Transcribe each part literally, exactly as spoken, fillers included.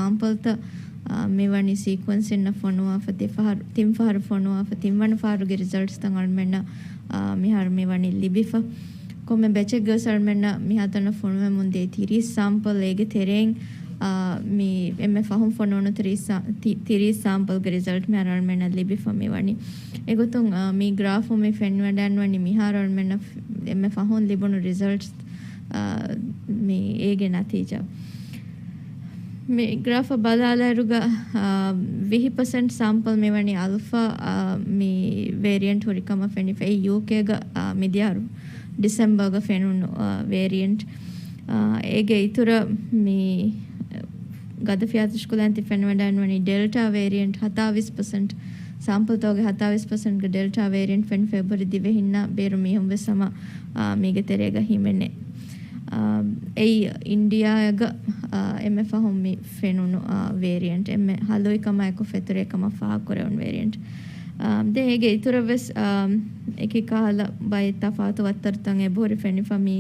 ސާމްޕަލްތައް، އާ، މިވަނީ ސީކުއެންސިންނަށް ފޮނުވާފަ، ތި ފަހަރު، ތިން ފަހަރު ފޮނުވާފަ، ތިންވަނަ ފަހަރުގެ ރިޒަލްޓްސްތައް އަޅުމެންނަށް، އާ، މިހާރު މިވަނީ ލިބިފަ. ކޮންމެ ބެޗެއްގަވެސް އަޅުމެންނަށް މިހާތަނަށް ފޮނުވެމުން ދިޔަ ތިރީސް ސާމްޕަލް، އޭގެ ތެރެއިން، އާ، މި އެންމެ ފަހުން ފޮނުވުނު ތިރީސް ސާ-، ތި-، ތިރީސް ސާމްޕަލްގެ ރިޒަލްޓް މިހާރު އަޅުމެންނަށް ލިބިފަ މިވަނީ. އެގޮތުން، އާ، މި ގްރާފު މި ފެނިވަޑައިންވަނީ މިހާރު އަޅުމެންނަށް ފް-، އެންމެ ފަހުން ލިބުނު ރިޒަލްޓްސް، އާ، މި އޭގެ ނަތީޖާ. މި ގްރާފަށް ބަލާލާއިރުގަ، އާ، ވިހި ޕަސެންޓް ސާމްޕަލް މިވަނީ އަލްފާ، އާ، މި ވޭރިއަންޓް ހުރި ކަމަށް ފެނިފައި، ޔޫކޭގަ، އާ، މިދިޔަ ޑިސެމްބަރގަ ފެނުނު، އާ، ވޭރިއަންޓް. އާ، އޭގެ އިތުރަށް މި ގަދަ ފިޔާތަށިކޮޅަށް ތި ފެނިވަޑައިންވަނީ ޑެލްޓާ ވޭރިއަންޓް ހަތާވީސް ޕަސެންޓް، ސާމްޕަލްތަކުގެ ހަތާވީސް ޕަސެންޓްގެ ޑެލްޓާ ވޭރިއަންޓް ފެނިފަ އެބަހުރި ދިވެހިންނާ ބޭރު މީހުން ވެސް ހަމަ، އާ، މީގެ ތެރޭގަ ހިމެނޭ. އާ، އެއީ އިންޑިއާގަ، އާ، އެންމެ ފަހުން މި ފެނުނު، އާ، ވޭރިއަންޓް، އެންމެ ހަލުވި ކަމާއެކު ފެތުރޭ ކަމަށް ފާހަގަކުރެވުނު ވޭރިއަންޓް. އާ، ދެން އޭގެ އިތުރަށް ވެސް، އާ، އެކި ކަހަލަ ބައެއް ތަފާތު ވައްތަރުތައް އެބަހުރި ފެނިފަ މި،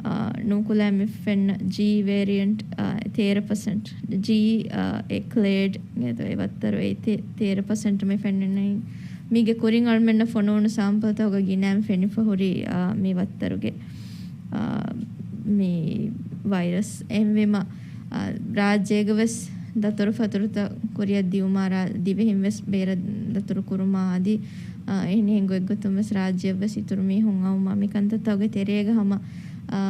އާ، ނޫންކުލައިން މި ފެންނަ ޖީ ވޭރިއަންޓް، އާ، ތޭރަ ޕަސެންޓް، ޖީ، އާ، އެ ކްލޭޑް އެ ވައްތަރު އެ ތޭ-، ތޭރަ ޕަސެންޓް މި ފެންނަނީ. މީގެ ކުރިން އަޅުމެންނަށް ފޮނުވުނު ސާމްޕަލްތަކުގަ ގިނައިން ފެނިފަ ހުރި، އާ، މި ވައްތަރުގެ، އާ، މި ވައިރަސް. އެހެންވީމަ، އާ، ރާއްޖޭގަ ވެސް ދަތުރުފަތުރުތައް ކުރިއަށް ދިއުމާ، ރާ-، ދިވެހިން ވެސް ބޭރަށް ދަތުރު ކުރުމާ އަދި، އާ، އެހެނިހެން ގޮތްގޮތުން ވެސް ރާއްޖެއަށް ވެސް އިތުރު މީހުން އައުމާ، މި ކަންތައްތަކުގެ ތެރޭގަ ހަމަ، އާ،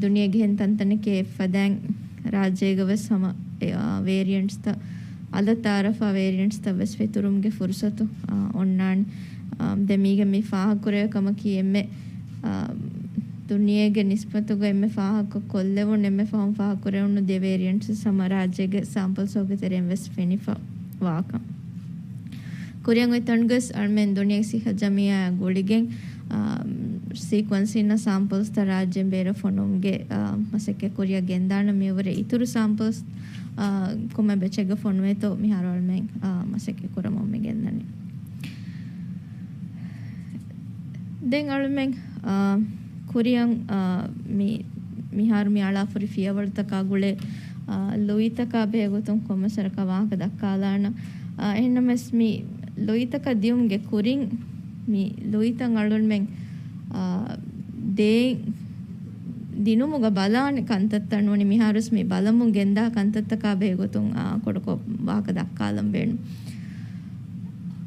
ދުނިޔޭގެ އެހެން ތަންތަނެކޭ އެއްފަދައިން ރާއްޖޭގަ ވެސް ހަމަ، އެ، އާ، ވޭރިއަންޓްސްތައް، އަލަށް ތައާރަފާ ވޭރިއަންޓްސްތައް ވެސް ފެތުރުމުގެ ފުރުސަތު، އާ، އޮންނާނެ. އާ، ދެން މީގެ މި ފާހަގަކުރެވޭ ކަމަކީ އެންމެ، އާ، ދުނިޔޭގެ ނިސްބަތުގަ އެންމެ ފާހަގަ ކޮށްލެވުނު، އެންމެ ފަހުން ފާހަގަކުރެވުނު ދެ ވޭރިއަންޓްސް ހަމަ ރާއްޖޭގެ ސާމްޕަލްސްތަކުގެ ތެރެއިން ވެސް ފެނިފަ ވާކަން. ކުރިއަށް އޮތް ތަނުގަސް އަޅުމެން ދުނިޔޭގެ ސިއްހަ ޖަމިއްޔާއާ ގުޅިގެން، އާ، ސީކުއެންސިންނަށް ސާމްޕަލްސްތައް ރާއްޖޭން ބޭރަށް ފޮނުވުމުގެ، އާ، މަސައްކަތް ކުރިއަށް ގެންދާނަން. މިއަށްވުރެ އިތުރު ސާމްޕަލްސް، އާ، ކޮންމެ ބެޗެއްގަ ފޮނުވޭތޯ މިހާރު އަޅުމެން، އާ، މަސައްކަތް ކުރަމުން މި ގެންދަނީ. ދެން އަޅުމެން، އާ، ކުރިއަށް، އާ، މި-، މިހާރު މި އަޅާފަހުރި ފިޔަވަޅުތަކާ ގުޅޭ، އާ، ލުއިތަކާ ބެހޭގޮތުން ކޮންމެސް ވަރަކަށް ވާހަކަ ދައްކާލާނަން. އާ، އެހެންނަމަވެސް މި ލުއިތަކަށް ދިޔުމުގެ ކުރިން މި ލުއިތައް އަޅުމެން، އާ، ދޭ-، ދިނުމުގަ ބަލާނެ ކަންތައްތައް ނޫނީ މިހާރުވެސް މި ބަލަމުން ގެންދާ ކަންތައްތަކާ ބެހޭގޮތުން، އާ، ކުޑަކޮށް ވާހަކަ ދައްކާލަން ބޭނުން.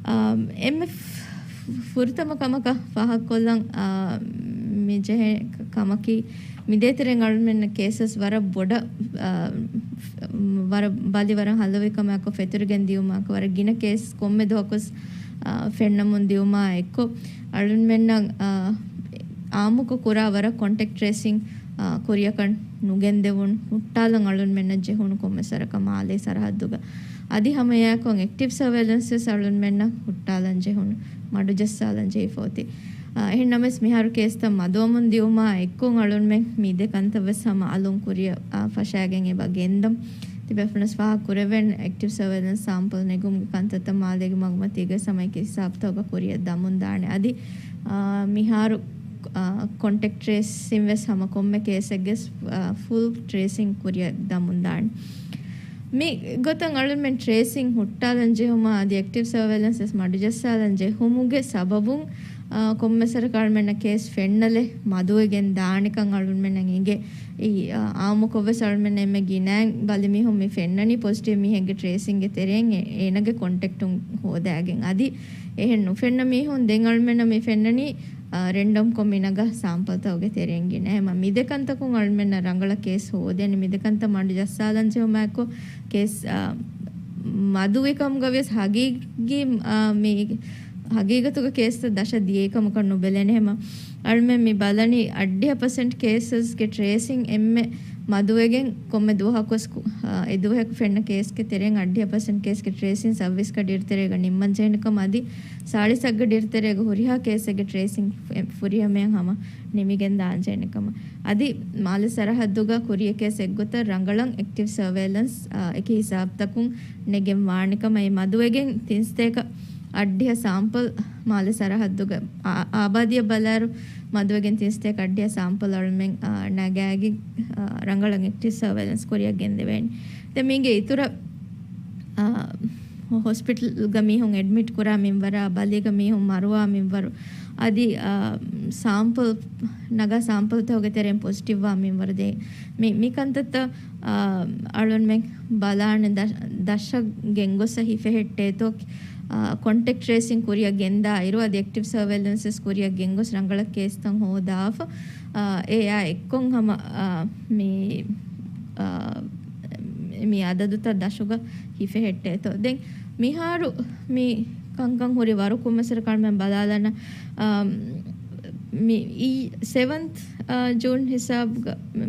އާ، އެންމެ ފު-، ފުރަތަމަ ކަމަކަށް ފާހަގަކޮށްލަން، އާ، މި ޖެހޭ ކަމަކީ، މި ދޭތެރެއިން އަޅުމެންނަށް ކޭސަސް ވަރަށް ބޮޑަށް، އާ، ވަރަށް ބަލި ވަރަށް ހަލުވި ކަމާއެކު ފެތުރިގެން ދިއުމާއެކު ވަރަށް ގިނަ ކޭސް ކޮންމެ ދުވަހަކުވެސް، އާ، ފެންނަމުން ދިއުމާ އެއްކޮށް، އަޅުމެންނަށް، އާ، އާއްމުކޮށް ކުރާ ވަރަށް ކޮންޓެކްޓް ޓްރޭސިން، އާ، ކުރިއަކަށް ނުގެންދެވުނު، ހުއްޓާލަން އަޅުންމެންނަށް ޖެހުނު ކޮންމެސް ވަރަކަށް މާލޭ ސަރަހައްދުގަ. އަދި ހަމައެއާއެކު އެކްޓިވް ސަރވެލެންސް ވެސް އަޅުންމެންނަށް ހުއްޓާލަން ޖެހުނު، މަޑުޖައްސާލަން ޖެހިފަ އޮތީ. އާ، އެހެން ނަމަވެސް މިހާރު ކޭސްތައް މަދުވަމުން ދިއުމާ އެއްކޮށް އަޅުންމެން މި ދެ ކަންތައް ވެސް ހަމަ އަލުން ކުރިއަށް، އާ، ފަށާގެން އެބަ ގެންދަން. ތިބޭފުޅުން ފާހަގަ ކުރެވެން އެކްޓިވް ސަރވެލެންސް ސާމްޕަލް ނެގުމުގެ ކަންތައްތައް މާލޭގެ މަގުމަތީގަ ހަމަ އެކި ހިސާބުތަކުގަ ކުރިއަށް ދަމުން ދާނެ. އަދި، އާ، މިހާރު، އާ، ކޮންޓެކްޓް ޓްރޭސިން ވެސް ހަމަ ކޮންމެ ކޭސެއްގެ، އާ، ފުލް ޓްރޭސިން ކުރިއަށް ދަމުން ދާނެ. މި ގޮތަށް އަޅުންމެން ޓްރޭސިން ހުއްޓާލަން ޖެހުމާ އަދި އެކްޓިވް ސަރވެލެންސް ވެސް މަޑުޖައްސާލަން ޖެހުމުގެ ސަބަބުން، އާ، ކޮންމެސް ވަރަކަށް އަޅުމެންނަށް ކޭސް ފެންނަލެއް މަދުވެގެން ދާނެކަން އަޅުމެންނަށް އެނގޭ. އެއީ، އާ، އާއްމުކޮށްވެސް އަޅުމެންނަށް އެންމެ ގިނައިން ބަލިމީހުން މި ފެންނަނީ ޕޮޒިޓިވް މީހެއްގެ ޓްރޭސިންގެ ތެރެއިން އެ-، އޭނަގެ ކޮންޓެކްޓުން ހޯދާގެން. އަދި އެހެން ނުފެންނަ މީހުން ދެން އަޅުމެންނަށް މި ފެންނަނީ، އާ، ރެންޑަމްކޮށް މިނަގަ ސާމްޕަލްތަކުގެ ތެރެއިން ގިނަ. އެހެމަ މި ދެ ކަންތަކުން އަޅުމެންނަށް ރަނގަޅަށް ކޭސް ހޯދޭނެ. މި ދެ ކަންތައް މަޑު ޖައްސާލަން ޖެހުމާއެކު ކޭސް، އާ، މަދުވިކަމުގަ ވިޔަސް ހަގީގީ، އާ، މި ހަގީގަތުގަ ކޭސްތައް ދަށަށް ދިޔައީ ކަމަކަށް ނުބެލޭނެ. އެހެމަ އަޅުމެން މި ބަލަނީ އަށްޑިހަ ޕަސެންޓް ކޭސަސްގެ ޓްރޭސިން އެންމެ މަދުވެގެން ކޮންމެ ދުވަހަކުވެސް ކު-، އާ، އެ ދުވަހަކު ފެންނަ ކޭސްގެ ތެރެއިން އަށްޑިހަ ޕަސެންޓް ކޭސްގެ ޓްރޭސިން ސައުވީސް ގަޑި އިރުތެރޭގަ ނިންމަން ޖެހެނެ ކަމަށް އަދި ސާޅީސް ގަޑި އިރުތެރޭގަ ހުރިހާ ކޭސެއްގެ ޓްރޭސިން ފު-، ފުރިހަމަޔަށް ހަމަ ނިމިގެން ދާން ޖެހެނެ ކަމަށް. އަދި މާލެ ސަރަހައްދުގަ ކުރިއަކަށް އެއްގޮތަށް ރަނގަޅަށް އެކްޓިވް ސަރވެލަންސް، އާ، އެކި ހިސާބުތަކުން ނެގެން ވާނެ ކަމަށް އެ މަދުވެގެން ތިން ސަތޭކަ އަށްޑިހަ ސާމްޕަލް މާލެ ސަރަހައްދުގަ އާ-، އާބާދީއަށް ބަލާއިރު މަދުވެގެން ތިން ސަތޭކަ އަށްޑިހަ ސާމްޕަލް އަޅުމެން، އާ، ނަގާގެން، އާ، ރަނގަޅަށް އެކްޓިވް ސަރވެލަންސް ކުރިއަށް ގެންދެވޭނެ. ދެން މީގެ އިތުރަށް، އާ، ހޮސްޕިޓަލްގަ މީހުން އެޑްމިޓް ކުރާ މިންވަރާ، ބަލީގަ މީހުން މަރުވާ މިންވަރު، އަދި، އާ، ސާމްޕަލް، ނަގާ ސާމްޕަލްތަކުގެ ތެރެއިން ޕޮޒިޓިވްވާ މިންވަރު ދޭ. މި، މި ކަންތައްތައް، އާ، އަޅުންމެން ބަލާނެ ދަށް، ދަށަށް ގެންގޮސް ހިފެހެއްޓޭތޯ، އާ، ކޮންޓެކްޓް ޓްރޭސިން ކުރިއަށް ގެންދާ އިރު، އަދި އެކްޓިވް ސަރވެލެންސް ކުރިއަށް ގެންގޮސް ރަނގަޅަށް ކޭސްތައް ހޯދާފަ، އާ، އެއާ އެއްކޮށް ހަމަ، އާ، މި، އާ، މި އަދަދުތައް ދަށުގަ ހިފެހެއްޓޭތޯ. ދެން މިހާރު މި ކަންކަން ހުރި ވަރު ކުއްމަސްރަކާޅުމެން ބަލާލަން، އާ، މި އީ ސެވަންތް، އާ، ޖޫން ހިސާބުގަ، މ،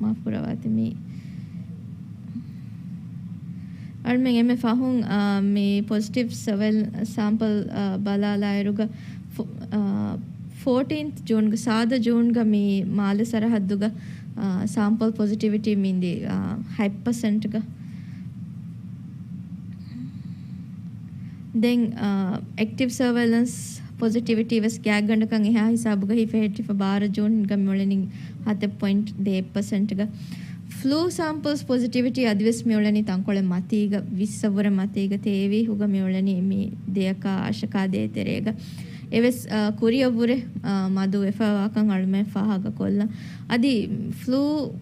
މާފު ކުރަވާތި މި އަޅުމެން އެންމެ ފަހުން، އާ، މި ޕޮޒިޓިވް ސަވެލް ސާމްޕަލް، އާ، ބަލާލާއިރުގަ ފޯ-، އާ، ފޯޓީންތް ޖޫންގަ، ސާދަ ޖޫންގަ މި މާލެ ސަރަހައްދުގަ، އާ، ސާމްޕަލް ޕޮޒިޓިވިޓީ މިންދީ، އާ، ހަތް ޕަސެންޓްގަ. ދެން، އާ، އެކްޓިވް ސަރވެލަންސް ޕޮޒިޓިވިޓީ ވެސް ގާތްގަނޑަކަށް އެހާ ހިސާބުގަ ހިފެހެއްޓިފަ ބާރަ ޖޫންގަ މިއުޅެނީ ހަތެއް ޕޮއިންޓް ދޭއް ޕަސެންޓްގަ. ފްލޫ ސާމްޕަލްސް ޕޮޒިޓިވިޓީ އަދިވެސް މިއުޅެނީ ތަންކޮޅެއް މަތީގަ، ވިއްސަށްވުރެ މަތީގަ، ތޭވީހުގަ މިއުޅެނީ މި ދެއަކާ އަށަކާ ދޭތެރޭގަ. އެވެސް، އާ، ކުރިއަށްވުރެ، އާ، މަދު ވެފަވާކަން އަޅުމެން ފާހަގަކޮށްލަން. އަދި ފްލޫ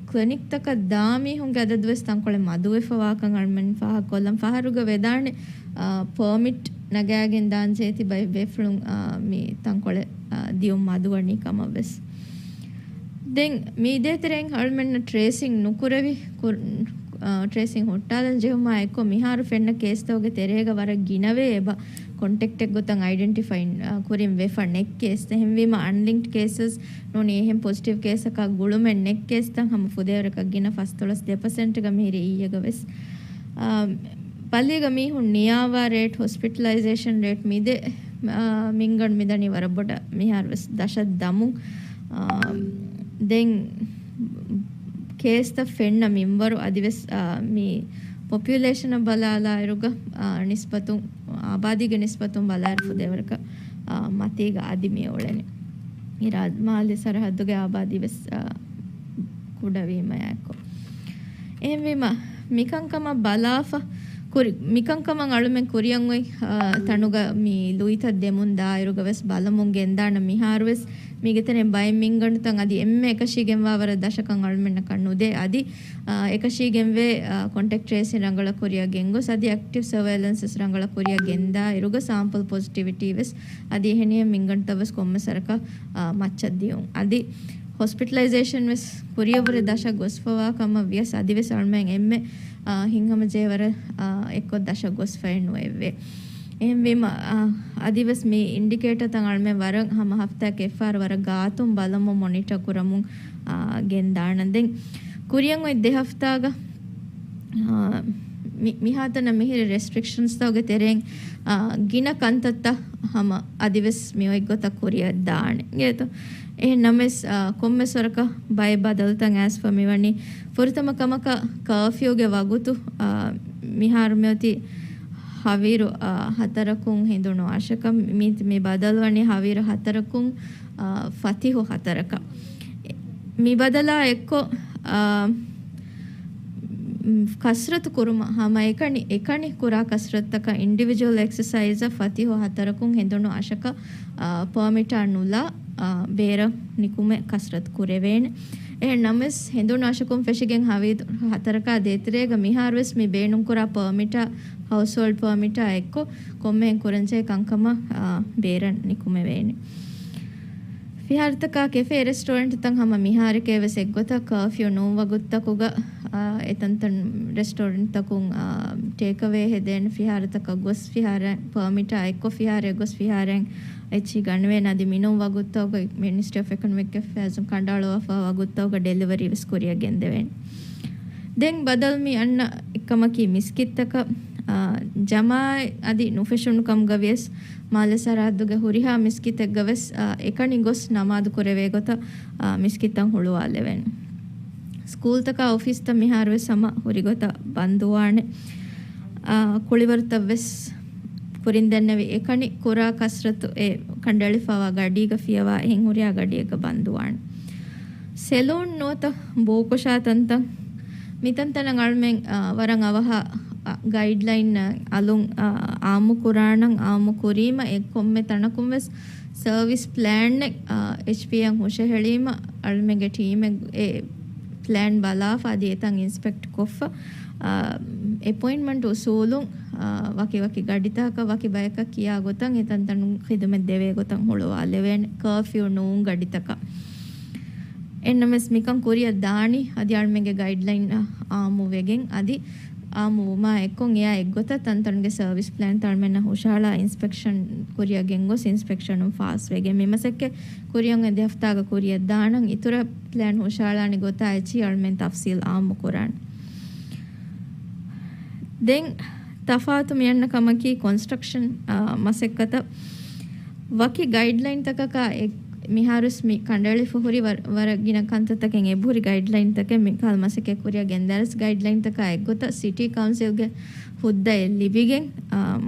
ކްލިނިކްތަކަށް ދާ މީހުންގެ އަދަދުވެސް ތަންކޮޅެއް މަދުވެފަވާކަން އަޅުމެން ފާހަގަކޮށްލަން. ފަހަރުގަ ވެދާނެ، އާ، ޕަރމިޓް ނަގާގެން ދާން ޖެހޭތީ ބައެއް ބޭފުޅުން، އާ، މި ތަންކޮޅެއް، އާ، ދިޔުން މަދުވަނީ ކަމަށްވެސް. ދެން މި ދޭތެރެއިން އަޅުމެންނަށް ޓްރޭސިން ނުކުރެވި ކުރ-، އާ، ޓްރޭސިން ހުއްޓާލަން ޖެހުމާ އެއްކޮށް މިހާރު ފެންނަ ކޭސްތަކުގެ ތެރޭގަ ވަރަށް ގިނަވޭ އެބަ ކޮންޓެކްޓެއް ގޮތަށް އައިޑެންޓިފައި، އާ، ކުރިން ވެފަ ނެތް ކޭސް. އެހެންވީމަ އަންލިންކްޑް ކޭސަސް ނޫނީ އެހެން ޕޮޒިޓިވް ކޭސަކާ ގުޅުމެއް ނެތް ކޭސްތައް ހަމަ ފުދޭވަރަކަށް ގިނަ ފަސްދޮޅަސް ދެ ޕަސެންޓްގަ މިހިރީ އިއްޔެގަ ވެސް. އާ، ބަލީގަ މީހުން ނިޔާވާ ރޭޓް، ހޮސްޕިޓަލައިޒޭޝަން ރޭޓް މިދެ، އާ، މިންގަނޑު މިދަނީ ވަރަށް ބޮޑަށް މިހާރު ވެސް ދަށަށް ދަމުން. އާ، ދެން ކޭސްތައް ފެންނަ މިންވަރު އަދިވެސް، އާ، މި ޕޮޕިއުލޭޝަނަށް ބަލާލާއިރުގަ، އާ، ނިސްބަތުން، އާބާދީގެ ނިސްބަތުން ބަލާއިރު ފުދޭވަރަކަށް، އާ، މަތީގަ އަދި މި އުޅެނީ. އިރާ-، މާލެ ސަރަހައްދުގެ އާބާދީ ވެސް، އާ، ކުޑަވީމަޔާއެއްކޮށް. އެހެންވީމަ، މިކަންކަމަށް ބަލާފަ، ކުރި-، މިކަންކަމަށް އަޅުމެން ކުރިއަށް އޮތް، އާ، ތަނުގަ މި ލުއިތައް ދެމުން ދާއިރުގަ ވެސް ބަލަމުން ގެންދާނަ މިހާރު ވެސް މީގެ ތެރެއިން ބައެއް މިންގަނޑުތައް އަދި އެންމެ އެކަށީގެންވާ ވަރަށް ދަށަކަށް އަޅުމެންނަކަށް ނުދޭ. އަދި، އާ، އެކަށީގެންވޭ، އާ، ކޮންޓެކްޓް ޓްރޭސިން ރަނގަޅަށް ކުރިއަށް ގެންގޮސް އަދި އެކްޓިވް ސަވައިލެންސަސް ރަނގަޅަށް ކުރިއަށް ގެންދާ އިރުގަ ސާމްޕަލް ޕޮޒިޓިވިޓީ ވެސް އަދި އެހެނިހެން މިންގަނޑުތައް ވެސް ކޮންމެ ސަރަކަށް، އާ، މައްޗަށް ދިޔުން. އަދި ހޮސްޕިޓަލައިޒޭޝަން ވެސް ކުރިއަށްވުރެ ދަށަށް ގޮސްފަވާ ކަމަށް ވިޔަސް އަދިވެސް އަޅުމެން އެންމެ، އާ، ހިތްހަމަޖެހޭވަރަށް، އާ، އެއްކޮށް ދަށަށް ގޮސްފައެއް ނުވެއެވެ. އެހެންވީމަ، އާ، އަދިވެސް މި އިންޑިކޭޓަރތައް އަޅުމެން ވަރަށް ހަމަ ހަފްތާއަކަށް އެއްފަހަރު ވަރަށް ގާތުން ބަލަމުން މޮނިޓަ ކުރަމުން، އާ، ގެންދާނަން. ދެން ކުރިއަށް އޮތް ދެ ހަފްތާގަ، އާ، މި-، މިހާތަނަށް މިހިރި ރެސްޓްރިކްޝަންސްތަކުގެ ތެރެއިން، އާ، ގިނަ ކަންތައްތައް ހަމަ އަދިވެސް މި އޮތް ގޮތަށް ކުރިއަށް ދާނެ އިނގޭތޯ. އެހެން ނަމަވެސް، އާ، ކޮންމެސް ވަރަކަށް ބައެއް ބަދަލުތައް އައިސްފަ މިވަނީ. ފުރަތަމަ ކަމަކަށް ކާފިއުގެ ވަގުތު، އާ، މިހާރު މިއޮތީ ހަވީރު، އާ، ހަތަރަކުން ހިނދުނު އަށަކަށް. މި، މި ބަދަލުވަނީ ހަވީރު ހަތަރަކުން، އާ، ފަތިހު ހަތަރަކަށް. މި ބަދަލާ އެއްކޮށް، އާ، ކަސްރަތު ކުރުމަށް ހަމަ އެކަނި، އެކަނި ކުރާ ކަސްރަތުތަކަށް އިންޑިވިޖުއަލް އެކްސަސައިޒަށް ފަތިހު ހަތަރަކުން ހެނދުނު އަށަކަށް، އާ، ޕާމިޓާ ނުލާ، އާ، ބޭރަށް ނިކުމެ ކަސްރަތު ކުރެވޭނެ. އެހެން ނަމަވެސް، ހެނދުނު އަށަކުން ފެށިގެން ހަވީރު ހަތަރަކާ ދޭތެރޭގަ މިހާރުވެސް މި ބޭނުންކުރާ ޕާމިޓާ، ހައުސްހޯލްޑް ޕާމިޓާ އެއްކޮށް، ކޮންމެހެން ކުރަންޖެހޭ ކަންކަމަށް، އާ، ބޭރަށް ނިކުމެވޭނެ. ފިހާރަތަކާ ކެފޭ ރެސްޓޯރެންޓްތައް ހަމަ މިހާރެކޭ ވެސް އެއްގޮތަށް ކާފިއު ނޫން ވަގުތުތަކުގަ، އާ، އެތަންތަން ރެސްޓޯރެންޓްތަކުން، އާ، ޓޭކްއަވޭ ހެދޭނެ. ފިހާރަތަކަށް ގޮސް ފިހާރަ ޕާމިޓާ އެއްކޮށް ފިހާރައަށް ގޮސް ފިހާރައިން އެއްޗިހި ގަނެވޭނެ. އަދި މިނޫން ވަގުތުތަކުގަ މިނިސްޓްރީ އޮފް އެކޮނޮމިކް އެފެއާޒުން ކަނޑައަޅުވާފަ ވަގުތުތަކުގަ ޑެލިވަރީ ވެސް ކުރިއަށް ގެންދެވޭނެ. ދެން ބަދަލު މި އަންނަ އެއްކަމަކީ މިސްކިތްތަކަށް، އާ، ޖަމާއަތް އަދި ނުފެށުނު ކަމުގަ ވިޔަސް މާލެ ސަރަހައްދުގެ ހުރިހާ މިސްކިތެއްގަ ވެސް، އާ، އެކަނި ގޮސް ނަމާދު ކުރެވޭ ގޮތަށް، އާ، މިސްކިތްތައް ހުޅުވާލެވޭނެ. ސްކޫލްތަކާ އޮފީސްތައް މިހާރު ވެސް ހަމަ ހުރި ގޮތަށް ބަންދުވާނެ. އާ، ކުޅިވަރުތައް ވެސް ކުރިން ދެންނެވި އެކަނި ކުރާ ކަސްރަތު އެ ކަނޑައެޅިފަވާ ގަޑީގަ ފިޔަވާ އެހެން ހުރިހާ ގަޑިއެއްގަ ބަންދުވާނެ. ސެލޫން ނުވަތަ ބޯކޮށާ ތަންތަން މިތަންތަނަށް އަޅުމެން، އާ، ވަރަށް އަވަހަށް، އާ، ގައިޑްލައިން އަލުން، އާ، އާއްމު ކުރާނަން، އާއްމު ކުރީމަ އެ ކޮންމެ ތަނަކުން ވެސް ސަރވިސް ޕްލޭނެއް، އާ، އެޗްޕީއަށް ހުށަހެޅީމަ އަޅުމެންގެ ޓީމެއް އެ ޕްލޭން ބަލާފަ އަދި އެތަން އިންސްޕެކްޓް ކޮށްފަ، އާ، އެޕޮއިންޓްމަންޓް އުސޫލުން، އާ، ވަކި ވަކި ގަޑިތަކަކަށް ވަކި ބަޔަކަށް ކިޔާ ގޮތަށް އެތަންތަނުން ޚިދުމަތް ދެވޭ ގޮތަށް ހުޅުވާލެވޭނެ، ކާފިއު ނޫން ގަޑިތަކަށް. އެންނަމެސް މިކަން ކުރިއަށް ދާނީ އަދި އަޅުމެންގެ ގައިޑްލައިން އާއްމު ވެގެން އަދި އާއްމު ވުމާ އެއްކޮށް އެއާ އެއްގޮތަށް ތަންތަނުގެ ސަރވިސް ޕްލޭން އަޅުމެންނަށް ހުށަހަޅާ އިންސްޕެކްޝަން ކުރިއަށް ގެންގޮސް އިންސްޕެކްޝަނުން ފާސްވެގެން މި މަސައްކަތް ކުރިއަށް އޮތް ދެ ހަފްތާގަ ކުރިއަށް ދާނަން އިތުރަށް ޕްލޭން ހުށަހަޅާނެ ގޮތާ އެޗީ އަޅުމެން ތަފްސީލް އާއްމު ކުރާނެ. ދެން ތަފާތު މިއަންނަ ކަމަކީ ކޮންސްޓްރަކްޝަން، އާ، މަސައްކަތަށް ވަކި ގައިޑްލައިންތަކަކާ އެ-، މިހާރުސް މި ކަނޑައެޅިފަ ހުރި ވަރަ-، ވަރަށް ގިނަ ކަންތައްތަކެއް އެބަހުރި ގައިޑްލައިންތަކެއް މިކަހަލަ މަސައްކަތް ކުރިއަށް ގެންދާލަސް ގައިޑްލައިންތަކާ އެއްގޮތަށް ސިޓީ ކައުންސިލްގެ ހުއްދައެއް ލިބިގެން، އާ،